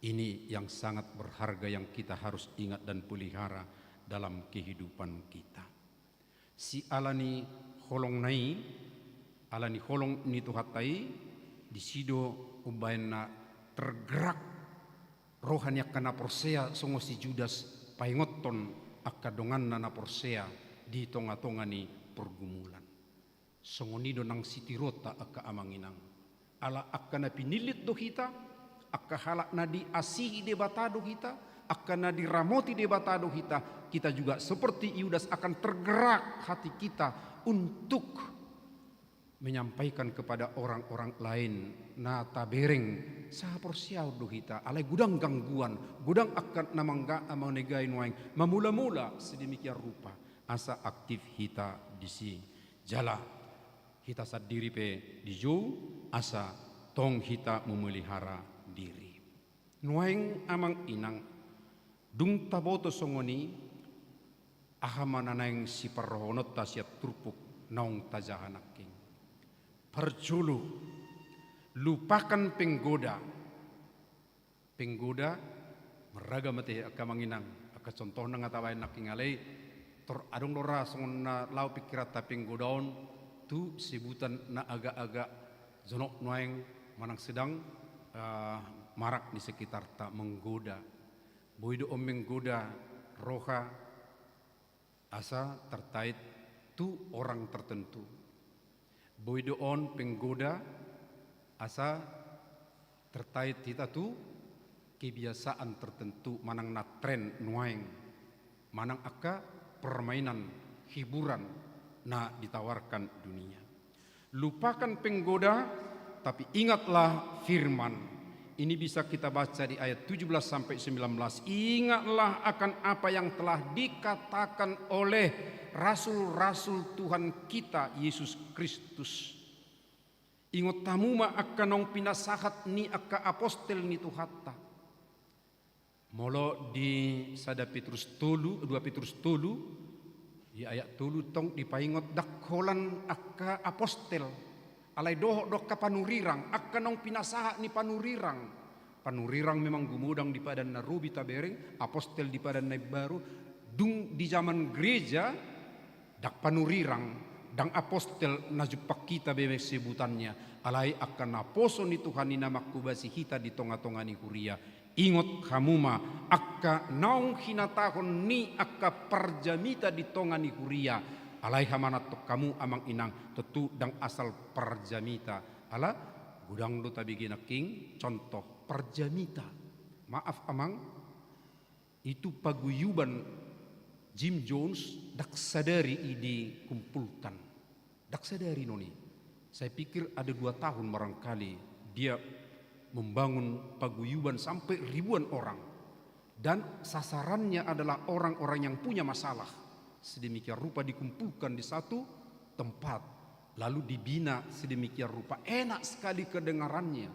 Ini yang sangat berharga yang kita harus ingat dan pelihara dalam kehidupan kita. Siala ni holongna i, ala ni holong ni Tuhanta i, disi do umbahen na tergerak roha ni angka na porsea songon si Judas, paingothon angka donganna na porsea di tongatonga ni pergumulan. Songon i do nang sitiruonta angka amang inang. Ala angka na pinillit do hita, angka halak na diasihi Debata do hita, angka na diramoti Debata do hita, kita juga seperti Yudas akan tergerak hati kita untuk menyampaikan kepada orang-orang lain na tabereng. Sahaporseaon do hita, alai godang gangguan, godang angka na mangga-, manegai nuaeng, mamula-mula sedemikian rupa, asa aktif hita disi. Jala hita sandiri pe dijou, asa tong hita memelihara diri. Nuaeng amang inang, dung taboto songon i, aha ma na naeng siparrohahononta sian turpuk naung tajaha nangkin? Parjolo, lupakan penggoda. Penggoda, marragam ate angka amang inang, angka contohna nga tabaen nangkin alai, tor adong do ra songon na laho pingkiranta penggoda on tu sebutan na agak-agak jonok nuaeng manang sedang, eh, marak di sekitarta, menggoda. Boi do on menggoda roha asa tertarik tu orang tertentu. Boi do on penggoda asa tertarik hita tu kebiasaan tertentu manang na tren nuaeng, manang angka permainan, hiburan na ditawarkan dunia. Lupakan penggoda, tapi ingatlah firman. Ini bisa kita baca di ayat tujuh belas sampai sembilan belas. Ingatlah akan apa yang telah dikatakan oleh rasul-rasul Tuhan kita, Yesus Kristus. Ingot hamu ma angka naung pinasahat ni angka apostel ni Tuhanta. Molo di sada Petrus tolu, dua Petrus tolu, di ayat tolu tong dipaingot ndang holan angka apostel. Alai dohot do angka panurirang, angka naung pinasahat ni panurirang. Panurirang memang gumodang di padan na robi tabereng, apostel di padan na imbaru, dung di zaman gereja, ndang panurirang, ndang apostel na jumpang hita be sebutannya, alai angka naposo ni Tuhan i na manghobasi hita di tonga-tonga ni huria. Ingot hamu ma angka naung hinatahon ni angka parjamita di tonga ni huria, alai hamanat hamu amang inang, tontu ndang asal parjamita, ala godang do tabege nangkin contoh parjamita. Maaf amang, itu paguyuban Jim Jones ndang sadari i dikumpulkan. Ndang sadari non i. Saya pikir ada dua tahun barangkali dia membangun paguyuban sampai ribuan orang. Dan sasarannya adalah orang-orang yang punya masalah. Sedemikian rupa dikumpulkan di satu tempat. Lalu dibina sedemikian rupa. Enak sekali kedengarannya.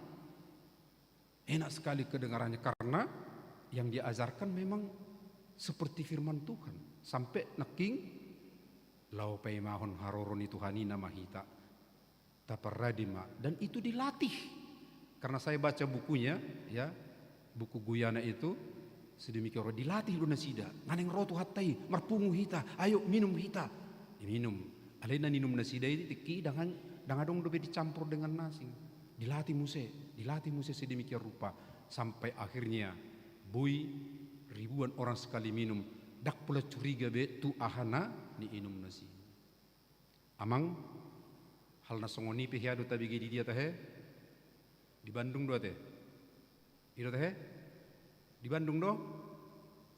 Enak sekali kedengarannya karena yang diajarkan memang seperti firman Tuhan. Sampai nangkin laho paimahon haroro ni Tuhan i nama hita. Taparade ma. Dan itu dilatih. Karena saya baca bukunya, ya, buku Guyana itu, sedemikian rupa dilatih do nasida. Nganeng ro Tuhanta i, marpungu hita, ayo minum hita. Minum. Alai na ninum nasida i tingki i ndang, ndang adong dope dicampur dengan nasi. Dilatih muse, dilatih muse sedemikian rupa. Sampai akhirnya boi ribuan orang sekali minum. Ndang pola curiga be tu aha na niinumna i. Amang, hal na songon i pe hea do tabege di dia tahe? Di Bandung do ate? I do tahe? Di Bandung do?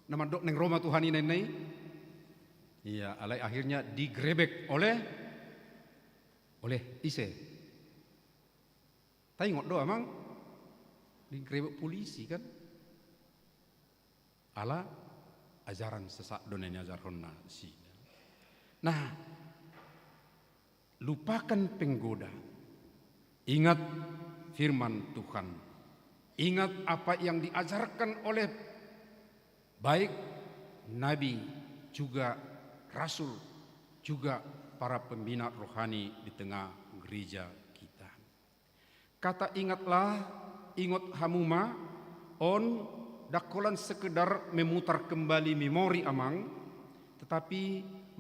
Na mandok naeng ro ma Tuhan i na ninna i? Iya, alai akhirnya digerebek oleh, oleh ise? Taingot do amang? Digerebek polisi kan? Ala ajaran sesat do na niajarhonna nasida. Nah, lupakan penggoda. Ingat firman Tuhan. Ingat apa yang diajarkan oleh baik nabi, juga rasul, juga para pembina rohani di tengah gereja kita. Kata ingatlah, ingot hamu ma, on ndang holan sekedar memutar kembali memori amang, tetapi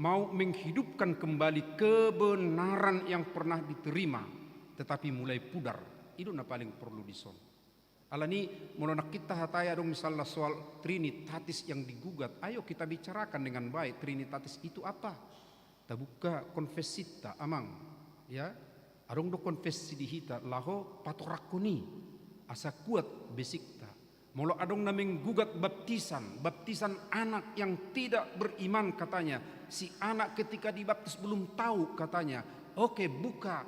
mau menghidupkan kembali kebenaran yang pernah diterima, tetapi mulai pudar. I do na paling porlu dison. Alani, molo nangkin tahatai adong misalna soal Trinitatis yang digugat, ayo kita bicarakan dengan baik, Trinitatis itu apa? Tabuka konfesinta, amang. Ya, adong do konfesi di hita, laho patorakkon i, asa kuat besikta. Molo adong na menggugat baptisan, baptisan anak yang tidak beriman katanya, si anak ketika dibaptis belum tahu katanya, oke, buka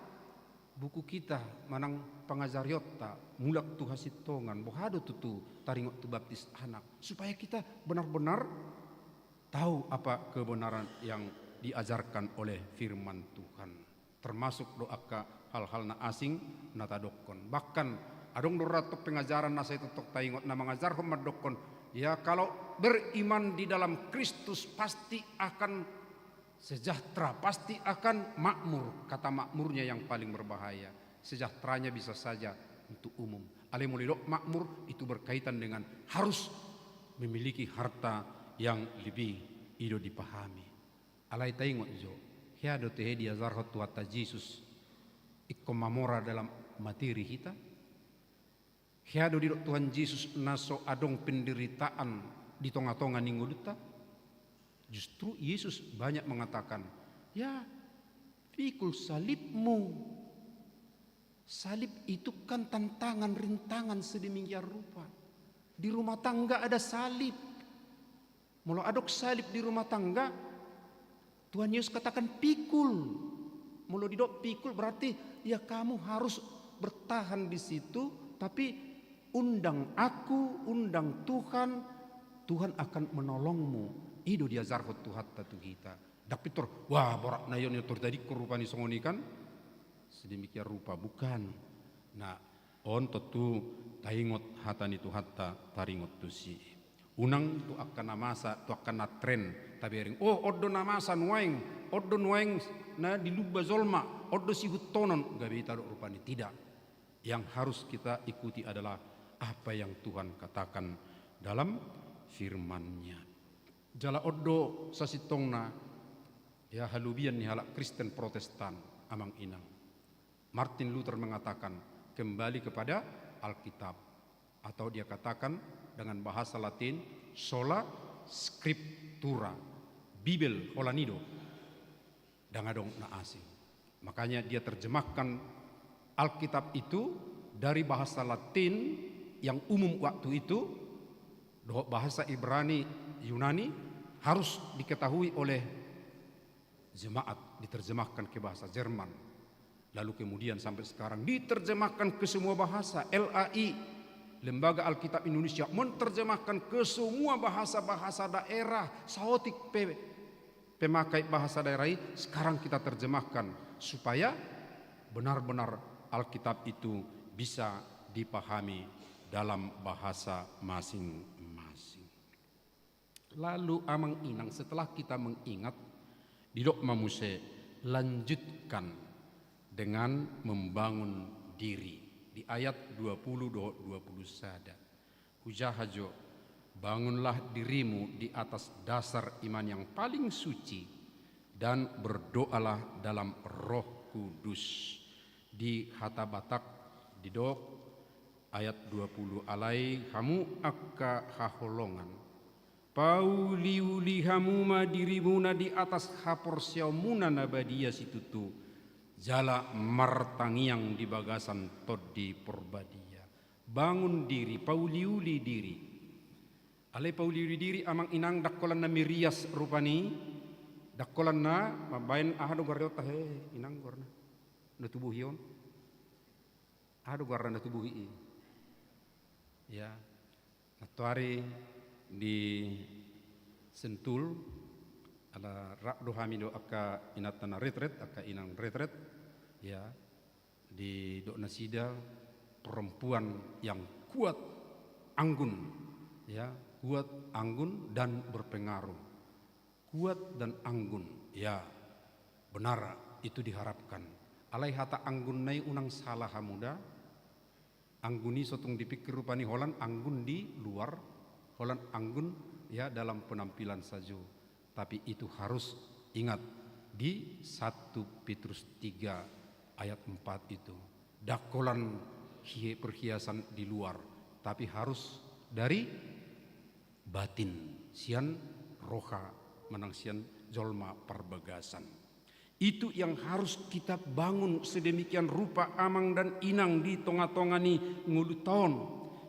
buku kita manang pangajarionta, mulak tu hasintongan, boha do tutu taringot tu baptis anak, supaya kita benar-benar tahu apa kebenaran yang diajarkan oleh firman Tuhan. Termasuk do angka hal-hal na asing na tadokkon. Bahkan adong do ra tong pengajaran na sai tongtong taingot na mangajarhon mandokkon, ya, kalau beriman di dalam Kristus pasti akan sejahtera, pasti akan makmur. Kata makmurnya yang paling berbahaya. Sejahteranya bisa saja untuk umum. Alai molo didok makmur itu berkaitan dengan harus memiliki harta yang lebih, i do dipahami. Alai taingot jo, hea do tehe diajarhon Tuhanta Jesus ingkon mamora dalam materi hita? Hea do didok Tuhan Jesus na so adong penderitaan di tonga-tonga ni ngolunta? Justru Yesus banyak mengatakan, ya, pikul salibmu. Salib itu kan tantangan, rintangan sedemikian rupa. Di rumah tangga ada salib. Molo adong salib di rumah tangga, Tuhan Yesus katakan, pikul. Molo didok pikul berarti, ya, kamu harus bertahan di situ, tapi undang aku, undang Tuhan, Tuhan akan menolongmu. I do diajarhon Tuhanta tu hita. Ndang pintor, wah, borat na i on, ia tor tadi rupani songon i kan. Sedemikian rupa, bukan. Nah, on tontu taingot hata ni Tuhanta, taringot tusi. Unang tu angka na masa, tu angka na tren tabereng, oh, on do na masa nuaeng, on do nuaeng na dilumba jolma, on do sihuthonon, gabe i tadok rupani. Tidak. Yang harus kita ikuti adalah apa yang Tuhan katakan dalam firman-Nya. Jala on do sasintongna, ya, halobian ni halak Kristen Protestan, amang inang. Martin Luther mengatakan, kembali kepada Alkitab. Atau dia katakan dengan bahasa Latin, sola scriptura, Bibel holan i do. Ndang adong na asing. Makanya dia terjemahkan Alkitab itu dari bahasa Latin yang umum waktu itu, dohot bahasa Ibrani, Yunani, harus diketahui oleh jemaat, diterjemahkan ke bahasa Jerman. Lalu kemudian sampai sekarang diterjemahkan ke semua bahasa, L A I, Lembaga Alkitab Indonesia, menerjemahkan ke semua bahasa-bahasa daerah, saotik pe pemakai bahasa daerah i, sekarang kita terjemahkan supaya benar-benar Alkitab itu bisa dipahami dalam bahasa masing-masing. Lalu amang inang, setelah kita mengingat, didok ma muse, lanjutkan dengan membangun diri. Di ayat dua puluh dohot dua puluh sada. Hujaha jo, bangunlah dirimu di atas dasar iman yang paling suci, dan berdoalah dalam Roh Kudus. Di hata Batak didok ayat dua puluh, alai hamu angka haholongan, pauliuli hamu ma dirimuna di atas haporseaonmuna na badia situtu, jala martangiang di bagasan Tondi Porbadia. Bangun diri, pauliuli diri. Alai pauliuli diri, amang inang, ndang holan na mirias rupani, ndang holan na mambaen aha do goarna, he, inang, goarna na tubuhi on. Aha do goarna na tubuhi i? Ya. Nantoari di Sentul, ala rap do hami do angka inanta na retret, angka inang retret, ya, didok nasida perempuan yang kuat, anggun, ya, kuat, anggun, dan berpengaruh. Kuat dan anggun, ya, benar, itu diharapkan. Alai hata anggun na i unang salah hamu da. Anggun i so tung dipikir rupani holan anggun di luar, holan anggun, ya, dalam penampilan sajo. Tapi itu harus ingat di satu Petrus tiga ayat empat itu. Ndang holan hi-, perhiasan di luar, tapi harus dari batin, sian roha manang sian jolma parbagasan. Itu yang harus kita bangun sedemikian rupa, amang dan inang, di tonga-tonga ni ngolunta on.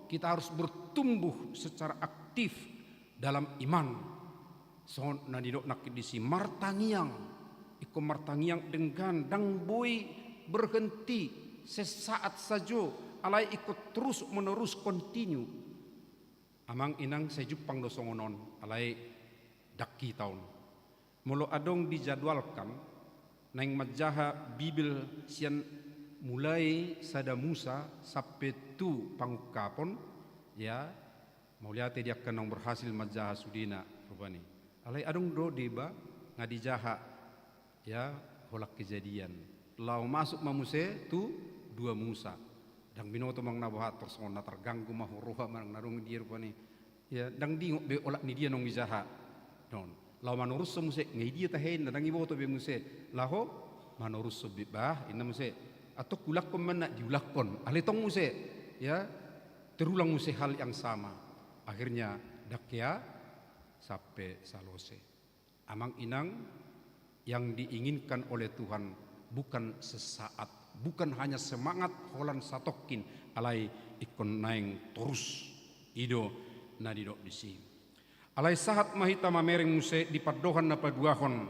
kita harus bertumbuh secara aktif dalam iman. Songon na nidok nangkin disi, martangiang. Ingkon martangiang denggan, ndang boi berhenti, sesaat sajo, alai ingkon terus menerus, continue. Amang inang, sai jumpang do songon on, alai ndang hita on. Molo adong dijadwalkan, naeng manjaha Bibel sian mulai Sada Musa sampe tu Pangungkapon, ya, mauliate di angka naung berhasil manjaha sudena rupani. Alai adong do deba nga dijaha, ya, holan Kejadian. Laho masuk ma muse tu Dua Musa. Ndang binoto manang na boha, tor songon na targanggu ma huroha manang na adong dia rupani. Ya, ndang diingot be olat ni dia naung dijaha. Don. Laho manorushon muse, nga i dia tahe inna, ndang diboto be muse. Laho manorushon be, bah, inna muse. Antong huulakhon ma inna, diulakhon. Alai tong muse, ya, terulang muse hal yang sama. Akhirnya ndang hea sampe salose. Amang inang, yang diinginkan oleh Tuhan bukan sesaat, bukan hanya semangat holan satongkin, alai ingkon naeng torus. I do na nidok disi. Alai sahat ma hita mamereng muse di pandohan na paduahon,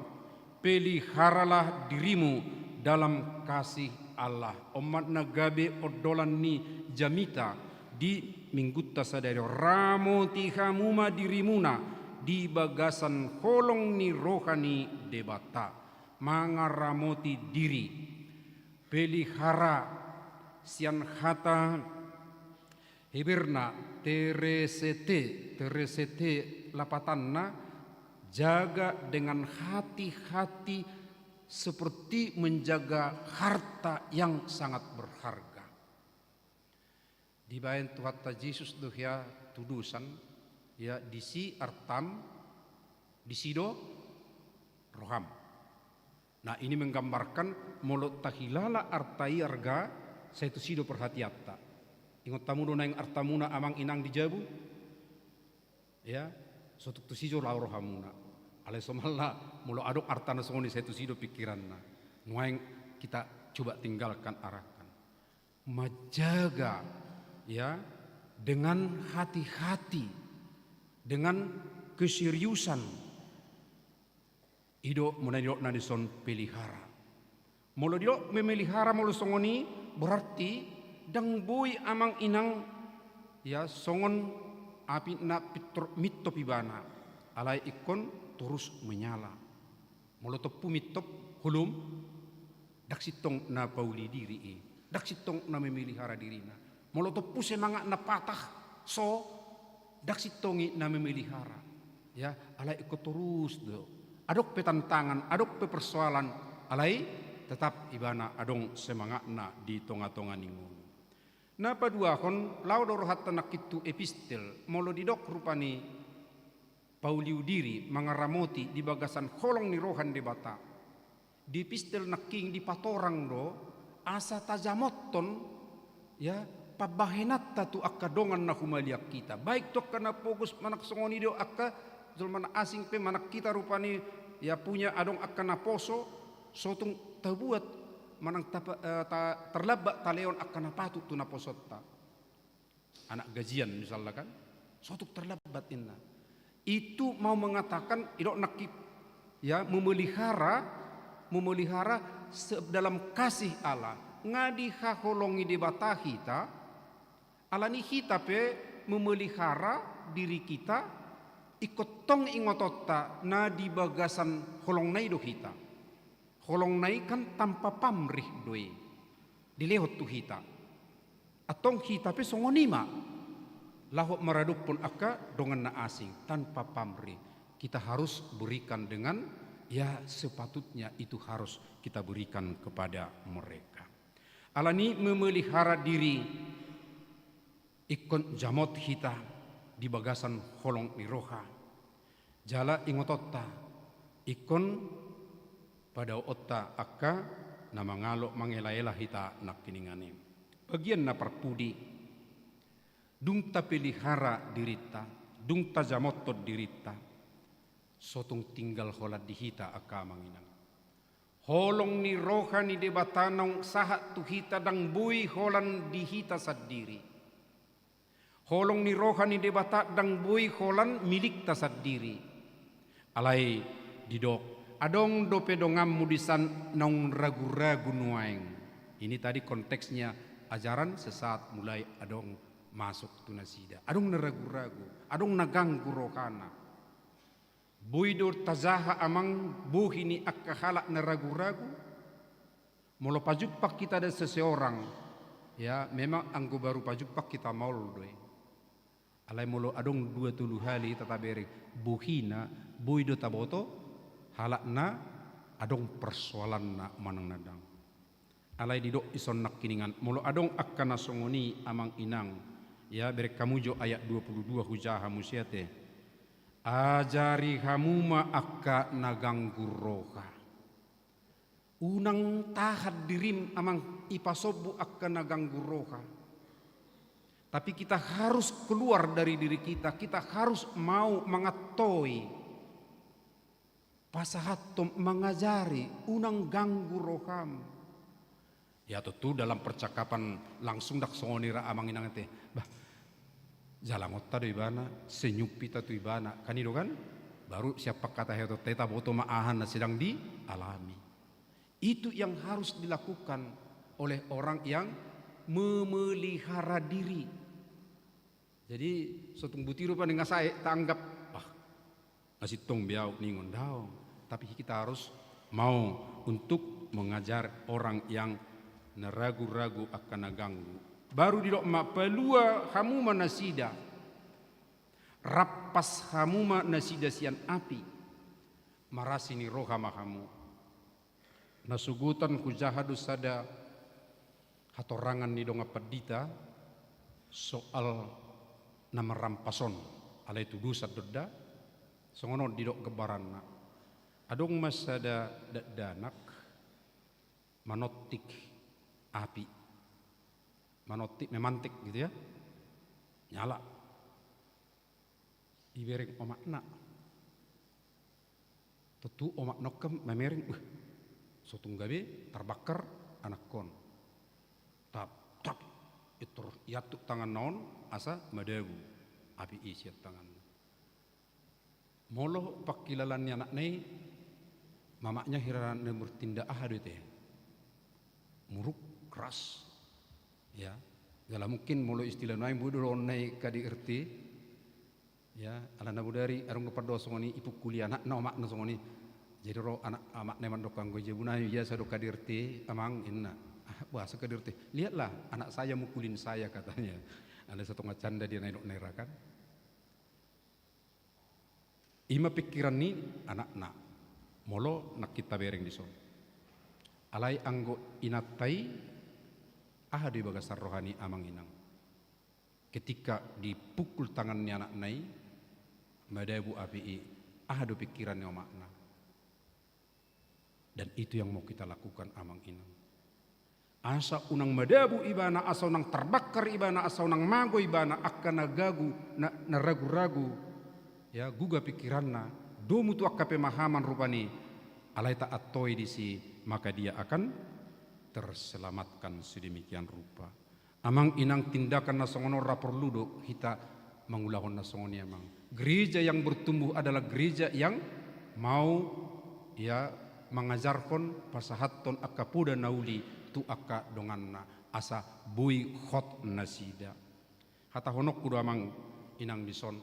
peliharalah dirimu dalam kasih Allah. On ma na gabe ondolan ni jamita di minggunta sadari on, ramoti hamu ma dirimuna di bagasan holong ni roha ni Debata. Mangaramoti diri. Pelihara, sian hata Heberna teresete, teresete lapatanna, jaga dengan hati-hati seperti menjaga harta yang sangat berharga. Dibaen Tuhanta Jesus do hea tudosan, ya, disi artam, disi do roham. Nah, ini menggambarkan molo tahilala arta i arga, sai tusi do perhatianta. Ingot hamu do naeng artamuna amang inang di jabu? Ya, so tung tusi jo laho rohamuna. Alai somalna molo adong arta na songon i, sai tusi do pikiranna. Nuaeng kita coba tinggalkan, arahkan. Menjaga, ya, dengan hati-hati, dengan keseriusan. I do molo na nidok na dison pelihara. Molo didok memelihara molo songon i, berarti ndang boi amang inang, ya, songon api na pintor mintop ibana, alai ingkon torus menyala. Molo tompu mintop holom, ndang sintong na pauli diri i, ndang sintong na memelihara dirina. Molo tompu semangatna patah, so, ndang sintong i na memelihara. Ya, alai ingkon torus do. Adong pe tantangan, adong pe persoalan, alai tetap ibana adong semangatna di tonga-tonga ni ngolu. Na paduahon, laho do rohanta nangkin tu epistel, molo didok rupani pauliu diri, mangaramoti di bagasan holong ni roha ni Debata. Di epistel nangkin dipatorang do, asa tajamothon, ya, pambahenanta tu angka dongan na humaliang hita. Baik tu angka na pogos manang songon i do angka jolma na asing pe, manang hita rupani, ya, punya adong angka naposo, so tung tabuat manang tapa-, eh, ta-, tarlambat talehon angka na patut tu naposonta. Anak gajian misalna kan, so tung tarlambat inna. Itu mau mengatakan, idok nangkin, ya, memelihara, memelihara se-, dalam kasih Allah. Nga dihaholongi Debata hita, alani hita pe memelihara diri kita, ingkon tong ingotonta na di bagasan holongna i do hita. Holongna i kan tanpa pamrih do i dilehon tu hita. Antong hita pe songon i ma laho maradophon angka dongan na asing, tanpa pamrih. Kita harus berikan dengan, ya, sepatutnya itu harus kita berikan kepada mereka. Alani memelihara diri, ingkon jamot hita di bagasan holong ni roha. Jala ingotonta, ingkon padaoonta angka na mangalo mangelaela hita nangkiningan i. Bagian na parpudi, dung tapelihara dirinta, dung tajamothon dirinta, so tung tinggal holan di hita angka amang inang. Holong ni roha ni Debata naung sahat tu hita ndang boi holan di hita sandiri. Holong ni roha ni Debata ndang boi holan milikta sandiri. Alai didok, adong dope donganmu di san naung ragu-ragu nuaeng. Ini tadi konteksnya ajaran sesat mulai adong masuk tu nasida. Adong na ragu-ragu, adong na ganggu rohana. Boi do tajaha amang bohi ni angka halak na ragu-ragu? Molo pajumpang hita dan seseorang, ya, memang anggo baru pajumpang hita maol do i. Alai molo adong dua tolu hali hita tabereng, bohina, boi do taboto halak na adong persoalanna manang na ndang. Alai didok dison nangkiningan, molo adong angka na songon i amang inang, ya, bereng hamu jo ayat dua puluh dua hujaha muse ate. Ajari hamu ma angka na ganggu roha. Unang tahan dirim amang ipasombu angka na ganggu roha. Tapi kita harus keluar dari diri kita, kita harus mau mangantoi. Pasahathon, mangajari, unang ganggu roham. Ya, tentu dalam percakapan langsung ndang songon i ra amang inang ate. Bah, jalangonta do ibana, senyum hita tu ibana. Kan i do kan? Baru siap angka hata-hata taboto ma aha na sedang dialami. Itu yang harus dilakukan oleh orang yang memelihara diri. Jadi, so tung buti rupani nga sae taanggap, wah, nga sintong be au ningon, daong. Tapi kita harus mau untuk mengajar orang yang na ragu-ragu angka na ganggu. Baru didok ma, palua hamu ma nasida. Rampas hamu ma nasida sian api. Marasi ni roha ma hamu. Na sogot an hujaha do sada hatorangan ni dongan pandita soal na marrampas on, alai tudosan do nda, songon on didok gambaranna. Adong ma sada dakdanak manontik api. Manontik, memantik gitu ya. Nyala. Ibereng omakna. Tentu omakna on kan mamereng, "Beuh, so tung gabe tarbakar anakkon." Tap, tap, itor iantuk tanganna on asa madabu api i sian tanganna. Molo pangkilalaan ni anakna i, mamakna hira na bertindak aha do ate? Muruk, keras. Ya, jala mungkin molo istilah nuaeng boi do dohonon na i K D R T. Ya, alana bodari adong do pandohan songon i, ipungkuli anakna omakna songon i. Jadi ro anak, omakna i mandok, "Anggo i jabu nami biasa do K D R T, Amang," ninna. "Ah, boasa K D R T?" "Lihatlah, anak saya mukulin saya," katanya. Alai satonga canda dia na nidok na i ra kan. I ma pingkiran ni anakna. Molo nangkin tabereng dison. Alai anggo inanta i, aha do i bagasan roha ni amang inang? Ketika dipukul tangan ni anakna i, madabu api i, aha do pingkiran ni omakna? Dan itu yang mau kita lakukan, amang inang. Asa unang madabu ibana, asa unang tarbakar ibana, asa unang mago ibana, angka na gagu, na, na ragu-ragu, ya, guga pingkiranna, domu tu angka pemahaman rupani, alai taantoi disi, maka dia akan terselamatkan sedemikian rupa. Amang inang, tindakan na songon on ra porlu do hita mangulahon na songon i, amang. Gereja yang bertumbuh adalah gereja yang mau, ya, mangajarhon, pasahathon angka poda na uli tu angka donganna, asa boi hot nasida. Hatahononku do, amang inang, dison.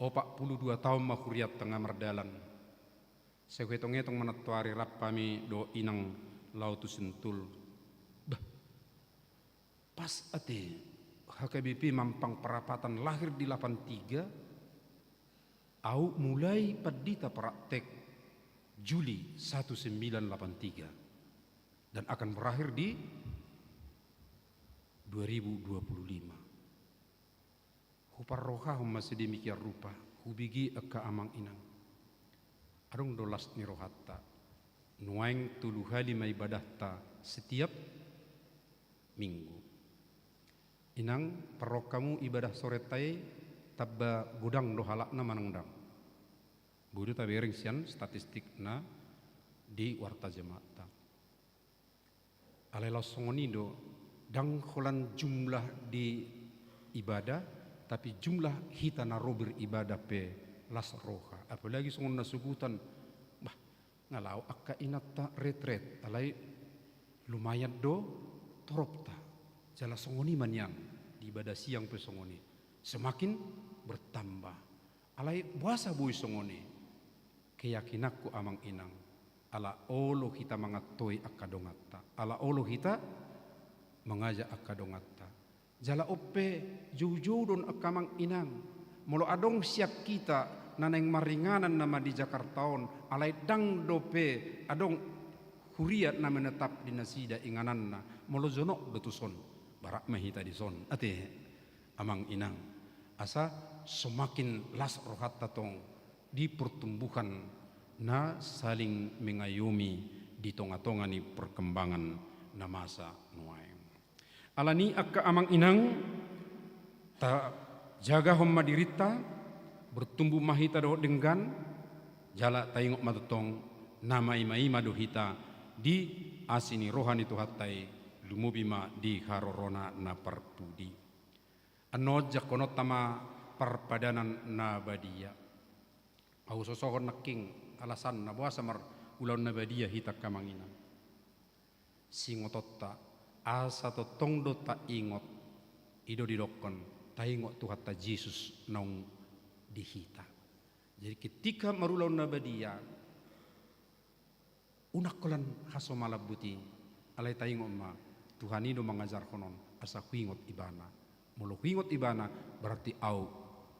Opat pulu dua taon ma hurianta nga mardalan. Sai huetong-etong ma nantoari rap hami dohot inang laho tu Sentul. Bah, pas ate H K B P Mampang Perapatan lahir di lapan tiga, au mulai pandita praktek Juli satu sembilan lapan tiga dan akan berakhir di dua ribu dua puluh lima. Huparrohahon ma sedemikian rupa, hubege angka amang inang. Adong do las ni rohanta. Nuaeng tolu hali ma ibadahta setiap minggu. Inang, parrohahon hamu ibadah sorenta i tamba godang do halakna manang ndang? Boi do tabereng sian statistik na di warta jamaatta. Alai laos songon i do, ndang holan jumlah di ibadah, tapi jumlah hita na ro beribadah pe las roha. Apalagi songon na sogot an, bah, nga lao angka inanta retret, alai lumayan do toropta. Jala songon i ma nian di ibadah siang pe songon i. Semakin bertambah. Alai boasa boi songon i? Keyakinanku amang inang, ala olo hita mangantoi angka donganta, ala olo hita mangajak angka donganta. Jala on pe joujou do on angka amang inang. Molo adong sian hita na naeng maringanan nama di Jakarta on, alai ndang dope adong huria na menetap di nasida ingananna, molo jonok do tuson, barak ma hita dison. Ate, amang inang, asa semakin las rohanta tong di pertumbuhan na saling mengayomi di tonga-tonga ni perkembangan na masa nuaeng. Alani angka amang inang, tajagahon ma dirinta, bertumbuh ma hita dohot denggan, jala taingot ma tongtong na maima-ima do hita di asi ni roha ni Tuhanta i, lumobi ma di harorona na parpudi. Annon jangkononta ma parpadanan na badia. Ahu sosohon nangkin alasanna boasa marulaon na badia hita angka amang inang. Singotonta, asa tongtong do taingot, i do didokkon, taingot Tuhanta Jesus naung di hita. Jadi ketika marulaon na badia, unang holan hasomalan boti, alai taingot ma, Tuhan i do mangajarhon on, asa huingot ibana. Molo huingot ibana, berarti ahu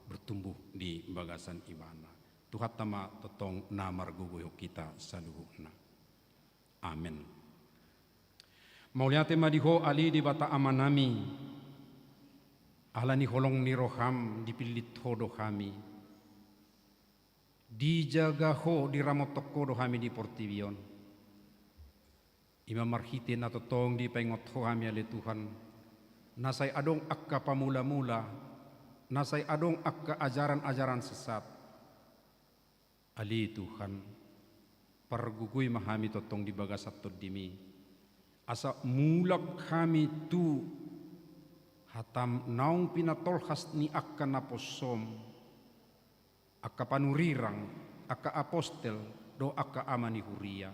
bertumbuh di bagasan ibana. Tuhanta ma tongtong na margogoihon hita saluhutna. Amen. Mauliate ma di Ho ale Debata Amanami, ala ni holong ni roham dipillit Ho do hami. Dijaga Ho, diramothon Ho do hami di portibi on. I ma marhite na tongtong dipaingot Ho hami ale Tuhan, na sai adong angka pamula-mula, na sai adong angka ajaran-ajaran sesat. Ale Tuhan, pargogoi ma hami tongtong di bagasan Tondim i, asa mulak hami tu hatam naung pinatolhas ni angka naposom, angka panurirang, angka apostel, dohot angka ama ni huria.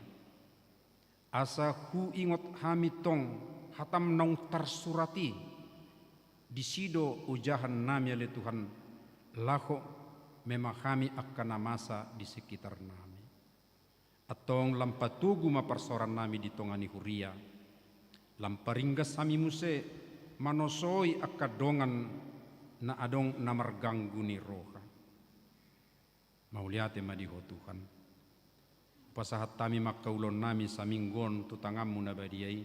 Asa huingot hami tong hatam naung tarsurat i, disi do ojahan nami ale Tuhan, laho memahami angka na masa di sekitar nami. Antong lam patogu ma parsaoran nami di tonga ni huria. Lam paringgas hami muse manosoi angka dongan na adong na marganggu ni roha. Mauliate ma di Ho Tuhan. Pasahat hami ma angka ulaon nami saminggu on tu tanganmu na badia i.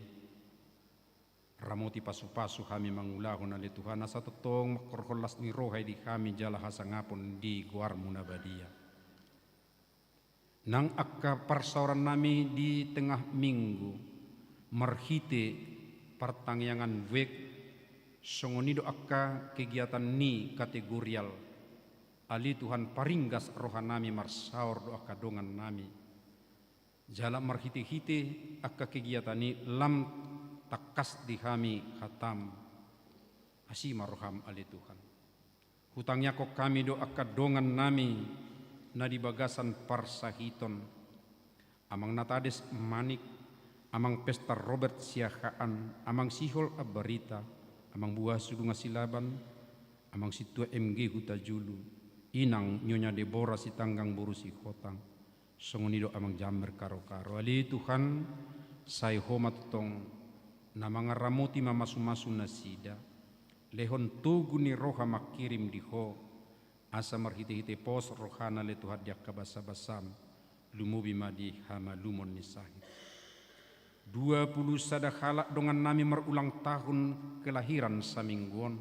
Ramoti pasu-pasu hami mangulahon ale Tuhan, asa tongtong mangkorhon las ni roha i di hami jala hasangapon di goarmu na badia. Nang angka parsaoran nami di tengah minggu, marhite partangiangan wijk, songon i do angka kegiatan ni kategorial. Ale Tuhan, paringgas roha nami marsaor do angka dongan nami. Jala marhite-hite angka kegiatan i lam tangkas di hami hatam. Asi ma roham ale Tuhan. Hutangiangkon hami do angka dongan nami na di bagasan parsahiton. Amang Natades Manik, Amang Pesta Robert Siahaan, Amang Sihol Ambarita, Amang Buah Sudunga Silaban, Amang Sintua M G Hutajulu, Inang Nyonya Debora Sitanggang boru Sihotang, songon i do Amang Jammer Karo-karo. Ale Tuhan, sai Ho ma tongtong na mangaramoti mamasu-masu nasida. Lehon togu ni roha mangkirim di Ho, asa marhite-hite pos rohana ale Tuhan di angka basa-basam, lumobi ma di hamalumon ni sahit. Dua pulu sada halak dongan nami marulang tahun kelahiran saminggu on.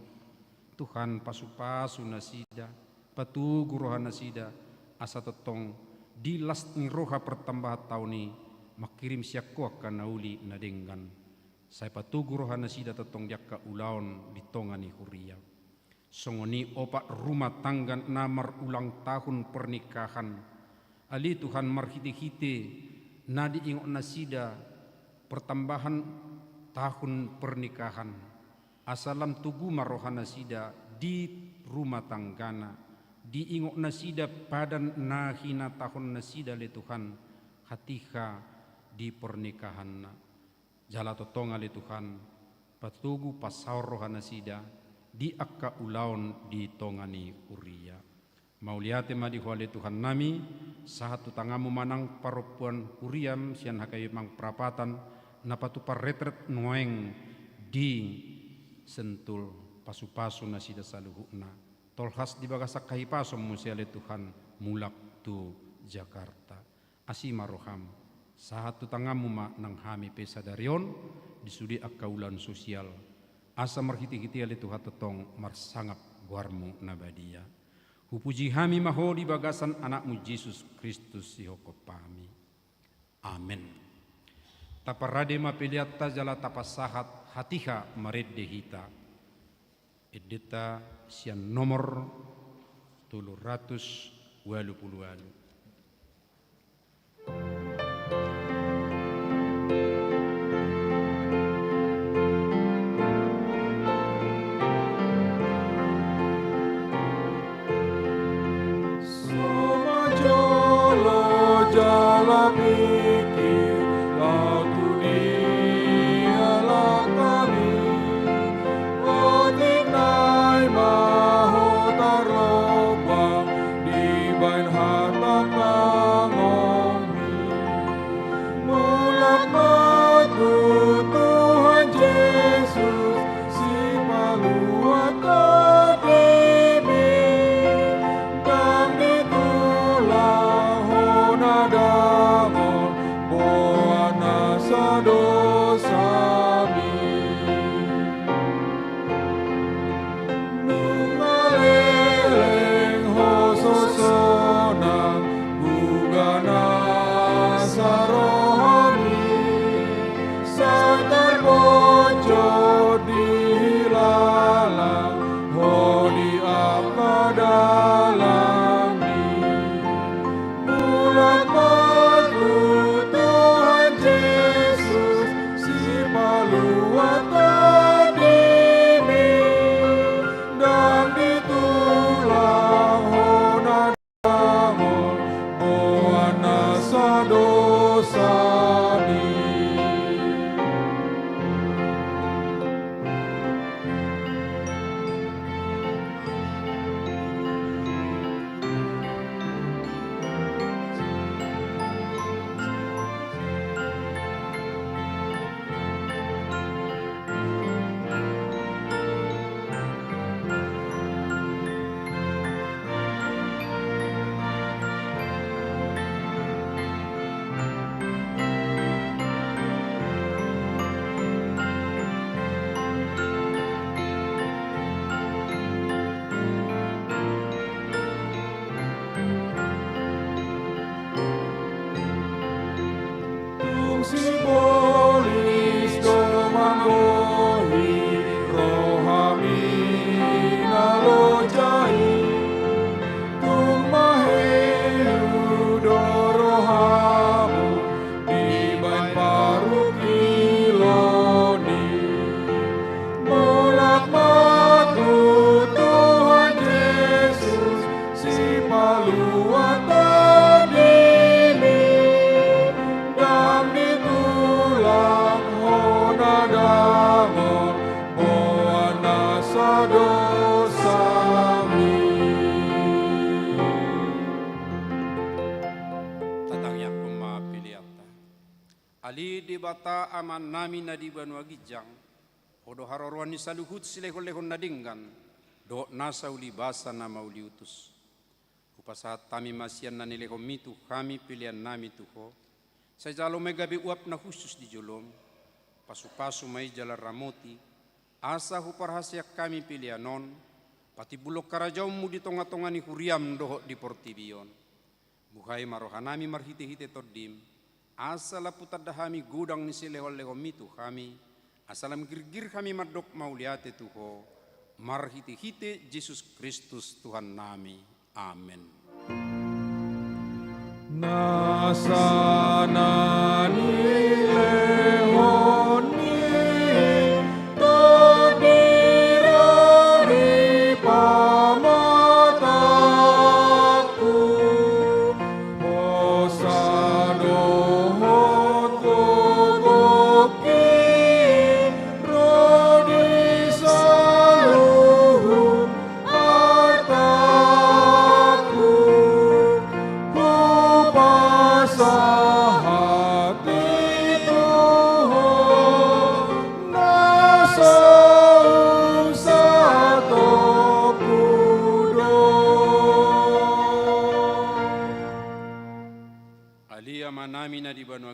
Tuhan, pasu-pasu nasida, patogu roha nasida, asa tongtong di las ni roha pertambahan taon i, mangkirim sian Ho angka na uli na denggan. Sai patogu roha nasida tongtong di angka ulaon di tonga ni huria. Songon i opat rumah tangga na marulang tahun pernikahan. Ale Tuhan, marhite-hite na diingot nasida pertambahan tahun pernikahan. Asa lam togu ma rohanasida di rumah tanggana, diingot nasida padan na hinatahon nasida ale Tuhan, hatiha di pernikahanna. Jala tongtong ale Tuhan, patogu pasaor rohanasida di angka ulaon di tonga ni huria. Mauliate ma di Ho ale Tuhannami, sahat tu tanganMu ma nang parompuan huriaM sian Hakaibang Prapatan, na patupar retret nuaeng di Sentul, pasupasu nasida saluhutna. Tolhas di bagasan hahipason muse ale Tuhan, mulak tu Jakarta. Asi ma rohaM, sahat tu tanganMu ma nang hami pe sadari on, di sude angka ulaon sosial. Asa marhitehite ale Tuhan tongtong marsangap goarMu na badia. Hupuji hami ma Ho di bagasan AnakMu Jesus Kristus sihophop hami. Amen. Taparade ma peleanta jala tapasahat hatiha marende hita. Endenta sian nomor tolu ratus ualu pulu ualu. Sama jolo jala pingkir, laho tu dia langkami. Otik nai ma Ho tarlobang, dibahen hatanggongonMi. Mulak ma tu Tuhan Jesus, sipalua tondimi. Ndang ditulang Ho na dangol, boan nasa dosami. Nunga leleng Ho so sonang, huga nasa rohami. Sai tarpojok dihilala Ho di angka dalanmi. Mulak ma tu Tuhan Jesus, sipalua tondimi. Ndang ditulang Ho na dangol, boan nasa dosami. Tung sibolis do manggohi rohami na loja i. Tung maheu do rohamu dibahen parungkilon i. Mulak ma tu Tuhan Jesus, sipalua tondimi. Ndang ditulang Ho na dangol, boan nasa dosami. Tatangianghon ma peleanta. Ale Debata Amanami na di banua ginjang, Ho do haroroan ni saluhut silehonlehon na denggan dohot nasa ulibasa na mauliutus. Hupasahat hami ma sian na nilehonmi tu hami peleannami tu Ho. Sai jalo ma i gabe uap na hushus di jolom. Pasupasu ma i jala ramoti, asa huparhaseang hami pelean on patimbulhon harajaonmu di tongatonga ni huriam dohot di portibi on. Buhai ma rohanami marhitehite Tondim, asa lam hutanda hami godang ni silehonlehonmi tu hami, asa lam girgir hami mandok mauliate tu Ho, marhitehite Jesus Kristus Tuhannami. Amen. Nasa na nilehon ni Tondi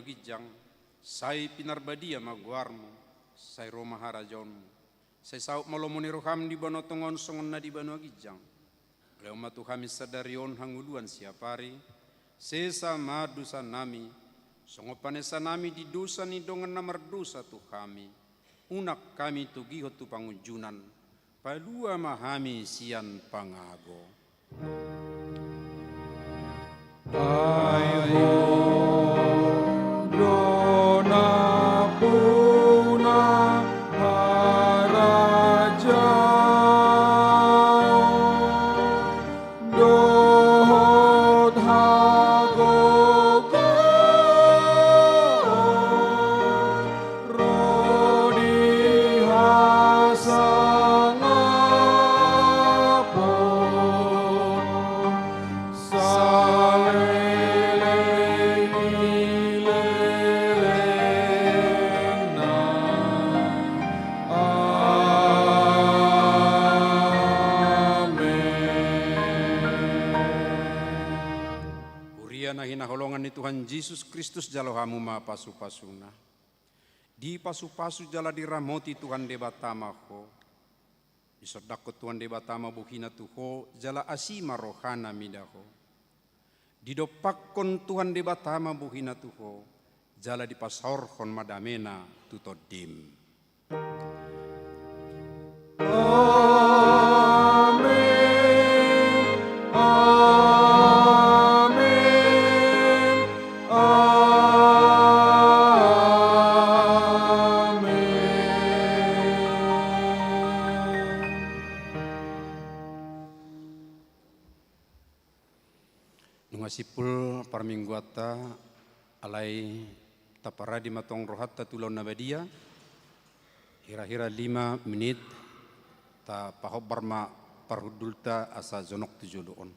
ginjang, sai pinarbadia ma goarmu, sai ro ma harajaonmu, sai saut ma lomo ni roham di banua tonga on songon na di banua ginjang. Lehon ma tu hami sadari on hangoluan siapari, sesa ma dosanami, songon panesanami di dosa ni dongan na mardosa tu hami. Unang hami togihon tu pangunjunan, palua ma hami sian pangago. Ai Ho do nampuna harajaon dohot hagogoon ro di hasangapon saleleng ni lelengna. Amen. Huria na hinaholongan ni Tuhan Jesus Kristus, jalo hamu ma pasupasuna. Dipasupasu jala diramoti Tuhan Debata ma ho. Disondangkon Tuhan Debata ma bohina tu ho, jala asi ma rohana mida ho. Didompakkon Tuhan Debata ma bohina tu ho, jala dipasaorhon ma damena tu tondim. Amen. Amen. Amen. Nunga simpul parmingguanta, alai taparadi ma tong rohanta tu ulaon na badia. Hira-hira lima menit, tapahombar ma parhundulta asa jonok tu jolo on.